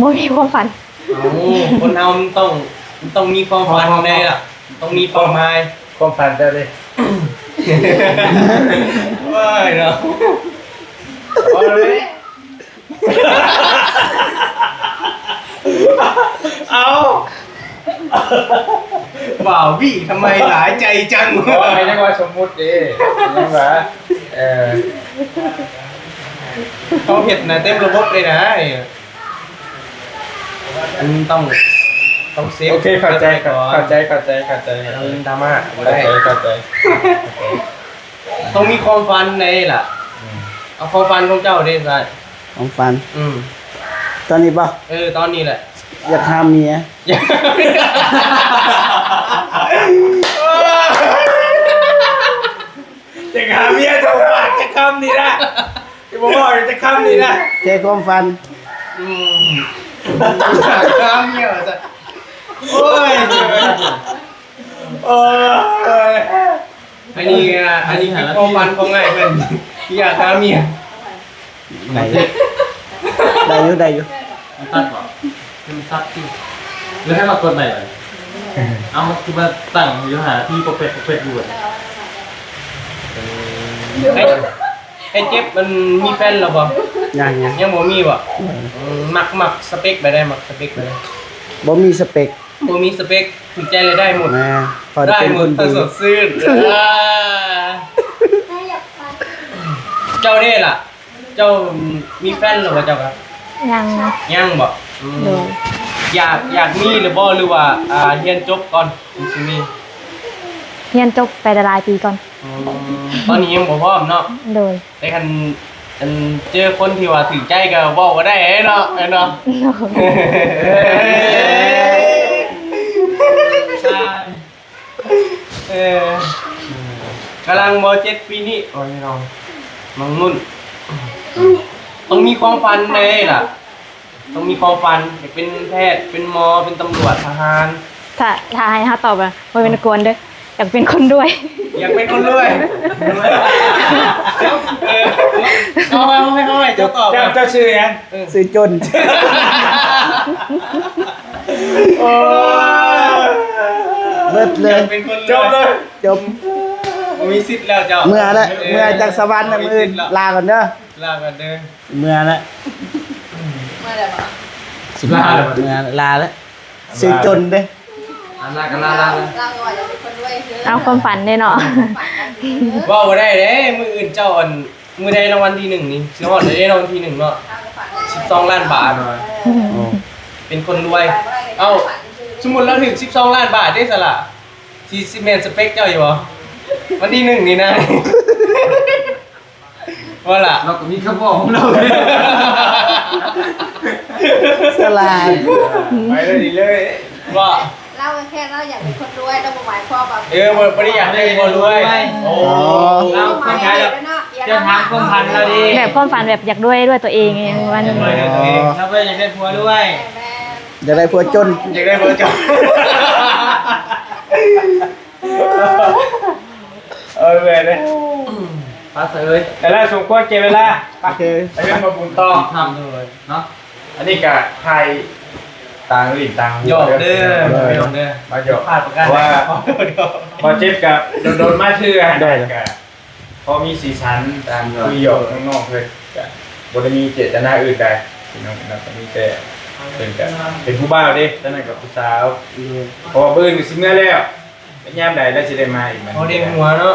ບໍ່ມີຄວາມຝັນ ເອົ້າ ຄົນເຮົາມັນຕ້ອງ ມັນຕ້ອງມີຄວາມຝັນແດ່ລະ ຕ້ອງມີເປົ້າໝາຍ ຄວາມຝັນເຈົ້າເດ? ໂອ້ຍເນາະ ເອົາເລີຍ ເອົາ ບ່າວວິ ທຳໄມຫຼາຍໃຈຈັງ? ບໍ່ ໃຫ້ເອີ້ນວ່າສົມມຸດເດ ເອີ້ນວ່າ ເອີ ເຮົາເຮັດນະ ເຕັມລະບົບເລີຍນະ ມັນຕ້ອງ ຕ້ອງເຊບ ໂອເຄ ເຂົ້າໃຈ ເຂົ້າໃຈ ເຂົ້າໃຈ ເຂົ້າໃຈ ເອີ ດຣາມາ ເຂົ້າໃຈ ເຂົ້າໃຈ ຕ້ອງມີຄວາມຝັນໃດລະ ອືມ ເອົາຄວາມຝັນຂອງເຈົ້າເດ້ຊາຍ ຄວາມຝັນ ອືມ ຕອນນີ້ບໍ່? ເອີ ຕອນນີ້ແຫຼະ ຢາກຫາເມຍ ຢາກຫາເມຍ ເຈົ້າປາກຈັກຄຳນີ້ລະ ຊິບໍ່ເວົ້າຈັກຄຳນີ້ລະ ແຄ່ຄວາມຝັນ ອືມ ຢາກຫາເມຍວ່າຊັ້ນ ໂອ້ຍ ໂອ້ຍ ອັນນີ້ ອັນນີ້ຄືຄວາມຝັນຂອງອ້າຍເພິ່ນ ຢາກຫາເມຍ ໄດ້ຢູ່ ໄດ້ຢູ່ ຕັດບໍ່? ມັນສັດຕິ ແລ້ວໃຫ້ມາກົດໃໝ່ບາດນີ້ ເອົາ ມັນຄືມາຕັ້ງຢູ່ຫ້ານາທີ ປອກແປກ ປອກແປກຢູ່ບາດນີ້. ເອີ ໃຫ້ ໃຫ້ເຈັບ ມັນມີແຟນແລ້ວບໍ່? ຍັງ ຍັງ ຍັງບໍ່ມີບໍ່? ອືມ ອືມ ມັກ ມັກສະເປັກແບບໃດ? ມັກສະເປັກແບບໃດ? ບໍ່ມີສະເປັກ ບໍ່ມີສະເປັກ ຖືກໃຈແລ້ວໄດ້ໝົດ ແມ່ນ ໄດ້ໝົດ ຄົນດີ ເຈົ້າເດ້ລະ? ເຈົ້າມີແຟນແລ້ວບໍ່ເຈົ້າກະ? ຍັງ ຍັງບໍ່? ອືມ ໂດຍ ຢາກ ຢາກມີຫຼືບໍ່ ຫຼືວ່າ ອ່າ ຮຽນຈົບກ່ອນ ຈຶ່ງຊິມີ? ຮຽນຈົບໄປຫຼາຍໆປີກ່ອນ. ອືມ ຕອນນີ້ຍັງບໍ່ພ້ອມເນາະ? ໂດຍ ແຕ່ຄັນ ອັນ ເຈີຄົນທີ່ວ່າຖືກໃຈກະເວົ້າກະໄດ້ເນາະ ແມ່ນບໍ່? ໂດຍ ເອີ ກຳລັງ ມໍເຈັດ ປີນີ້ ໂອ້ຍ ນ້ອງ ນ້ອງນຸ່ນ ຕ້ອງມີຄວາມຝັນເດ້ລະ ຕ້ອງມີຄວາມຝັນ ຢາກເປັນແພດ ເປັນໝໍ ເປັນຕຳຫຼວດ ທະຫານ. ຖ້າ ຖ້າໃຫ້ເຮົາຕອບ ບໍ່ແມ່ນກວນເດີ້ ຢາກເປັນຄົນລວຍ. ຢາກເປັນຄົນລວຍ ເອີ ເອົາໄວ້ ເອົາໄວ້ ເອົາໄວ້ ເຈົ້າຕອບ ເຈົ້າ ເຈົ້າຊື່ຫຍັງ? ເອີ ຊື່ຈົນ. ໂອ້ຍ ເບິດເລີຍ ຈົບເລີຍ ຈົບ ບໍ່ມີສິດແລ້ວເຈົ້າ ເມືອແລ້ວ ເອີ ເມືອຈາກສະຫວັນນະ ມື້ອື່ນ ລາກ່ອນເດີ້ ລາກ່ອນເດີ້ ເມືອແລ້ວ ເມືອແລ້ວບໍ່? ຊິລາແລ້ວ ເມືອ ລາແລ້ວ ຊື່ຈົນເດ້ ອາ ລາກໍລາ ລາ ລາ ລາກໍວ່າຢາກເປັນຄົນລວຍ ເອົາຄວາມຝັນເດ້ເນາະ ເວົ້າບໍ່ໄດ້ເດ້ ມື້ອື່ນເຈົ້າ ອັນ ມື້ໃດລາງວັນທີໜຶ່ງນີ້ ຊິຮອດແລ້ວເດ້ ລາງວັນທີໜຶ່ງເນາະ ສິບສອງລ້ານບາດ ອືມ ໂອ້ ເປັນຄົນລວຍ ເອົ້າ ສົມມຸດລາວຖືກສິບສອງລ້ານບາດເດ້ ສະລະ ຊິ ຊິແມ່ນສະເປັກເຈົ້າຢູ່ບໍ່? ວັນທີໜຶ່ງນີ້ນະ ວ່າລະ ລາວກໍມີຄຳເວົ້າຂອງລາວ ສະຫຼາດ ໄປເລີຍ ເລີຍ ວ່າ ລາວແຄ່ລາວຢາກເປັນຄົນລວຍ ລາວບໍ່ໝາຍຄວາມວ່າ ເອີ ບໍ່ ບໍ່ໄດ້ຢາກເປັນຄົນລວຍ ໂອ້ ລາວຕ້ອງການແບບ ເຈົ້າຖາມຄວາມຝັນລາວເດ້ ແບບຄວາມຝັນແບບຢາກລວຍດ້ວຍຕົວເອງ ປະມານນີ້ ຢາກລວຍດ້ວຍຕົວເອງ ລາວບໍ່ຢາກໄດ້ຜົວລວຍ ແມ່ນໆ ຢາກໄດ້ຜົວຈົນ ຢາກໄດ້ຜົວຈົນ ເອີ ເມື່ອຍເດ້ ພາສາເອີຍ ແຕ່ລະສົມຄວນແກ່ເວລາ ໂອເຄ ໄປເຮືອນບໍ່ບຸນຕໍ່ ເນາະ ອັນນີ້ກະຖ່າຍຕ່າງຫຼິ້ນຕ່າງຫົວ ຢອກເດີ ເດີ ພີ່ນ້ອງເດີ ມາຢອກ ພາດປະການ ເພາະວ່າບໍ່ເຈັບກະດົນໆມາເທື່ອ ໄດ້ລະ ກະພໍມີສີສັນ ຕ່າງຄຸຍຢອກນ້ອງໆເພິ່ນ ກະບໍ່ໄດ້ມີເຈດຕະນາອື່ນໃດ ພີ່ນ້ອງເນາະ ກະມີແຕ່ເພິ່ນກະເປັນຜູ້ບ່າວເດ້ ຕອນນັ້ນກະຜູ້ສາວ ເພາະວ່າມື້ອື່ນກະຊິເມືອແລ້ວ ຍາມໃດລະຊິໄດ້ມາອີກບັດນີ້ ພໍໄດ້ຫົວເນາະ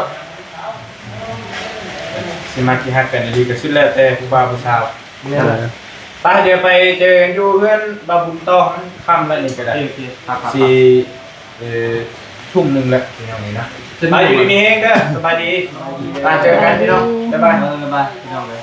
ຊິມັກຊິຮັກກັນອີ່ຫຼີກະສຸດແລ້ວແຕ່ຜູ້ບ່າວຜູ້ສາວ ແມ່ນ ໄປ ດຽວໄປເຈີກັນຢູ່ເຮືອນບ່າວບຸນຕໍ່ ມັນຄ່ຳແລ້ວນີ້ກະໄດ້ ໂອເຄ ໂອເຄ ຄັບໆ ຊິ ເອີ ທຸ່ມໜຶ່ງແລ້ວ ພີ່ນ້ອງນີ້ນະ ໄປ ຢູ່ດີມີແຮງເດີ ສະບາຍດີ ໄປ ເຈີກັນພີ່ນ້ອງ ບາຍບາຍ ເອີ ບາຍບາຍ ພີ່ນ້ອງເດີ.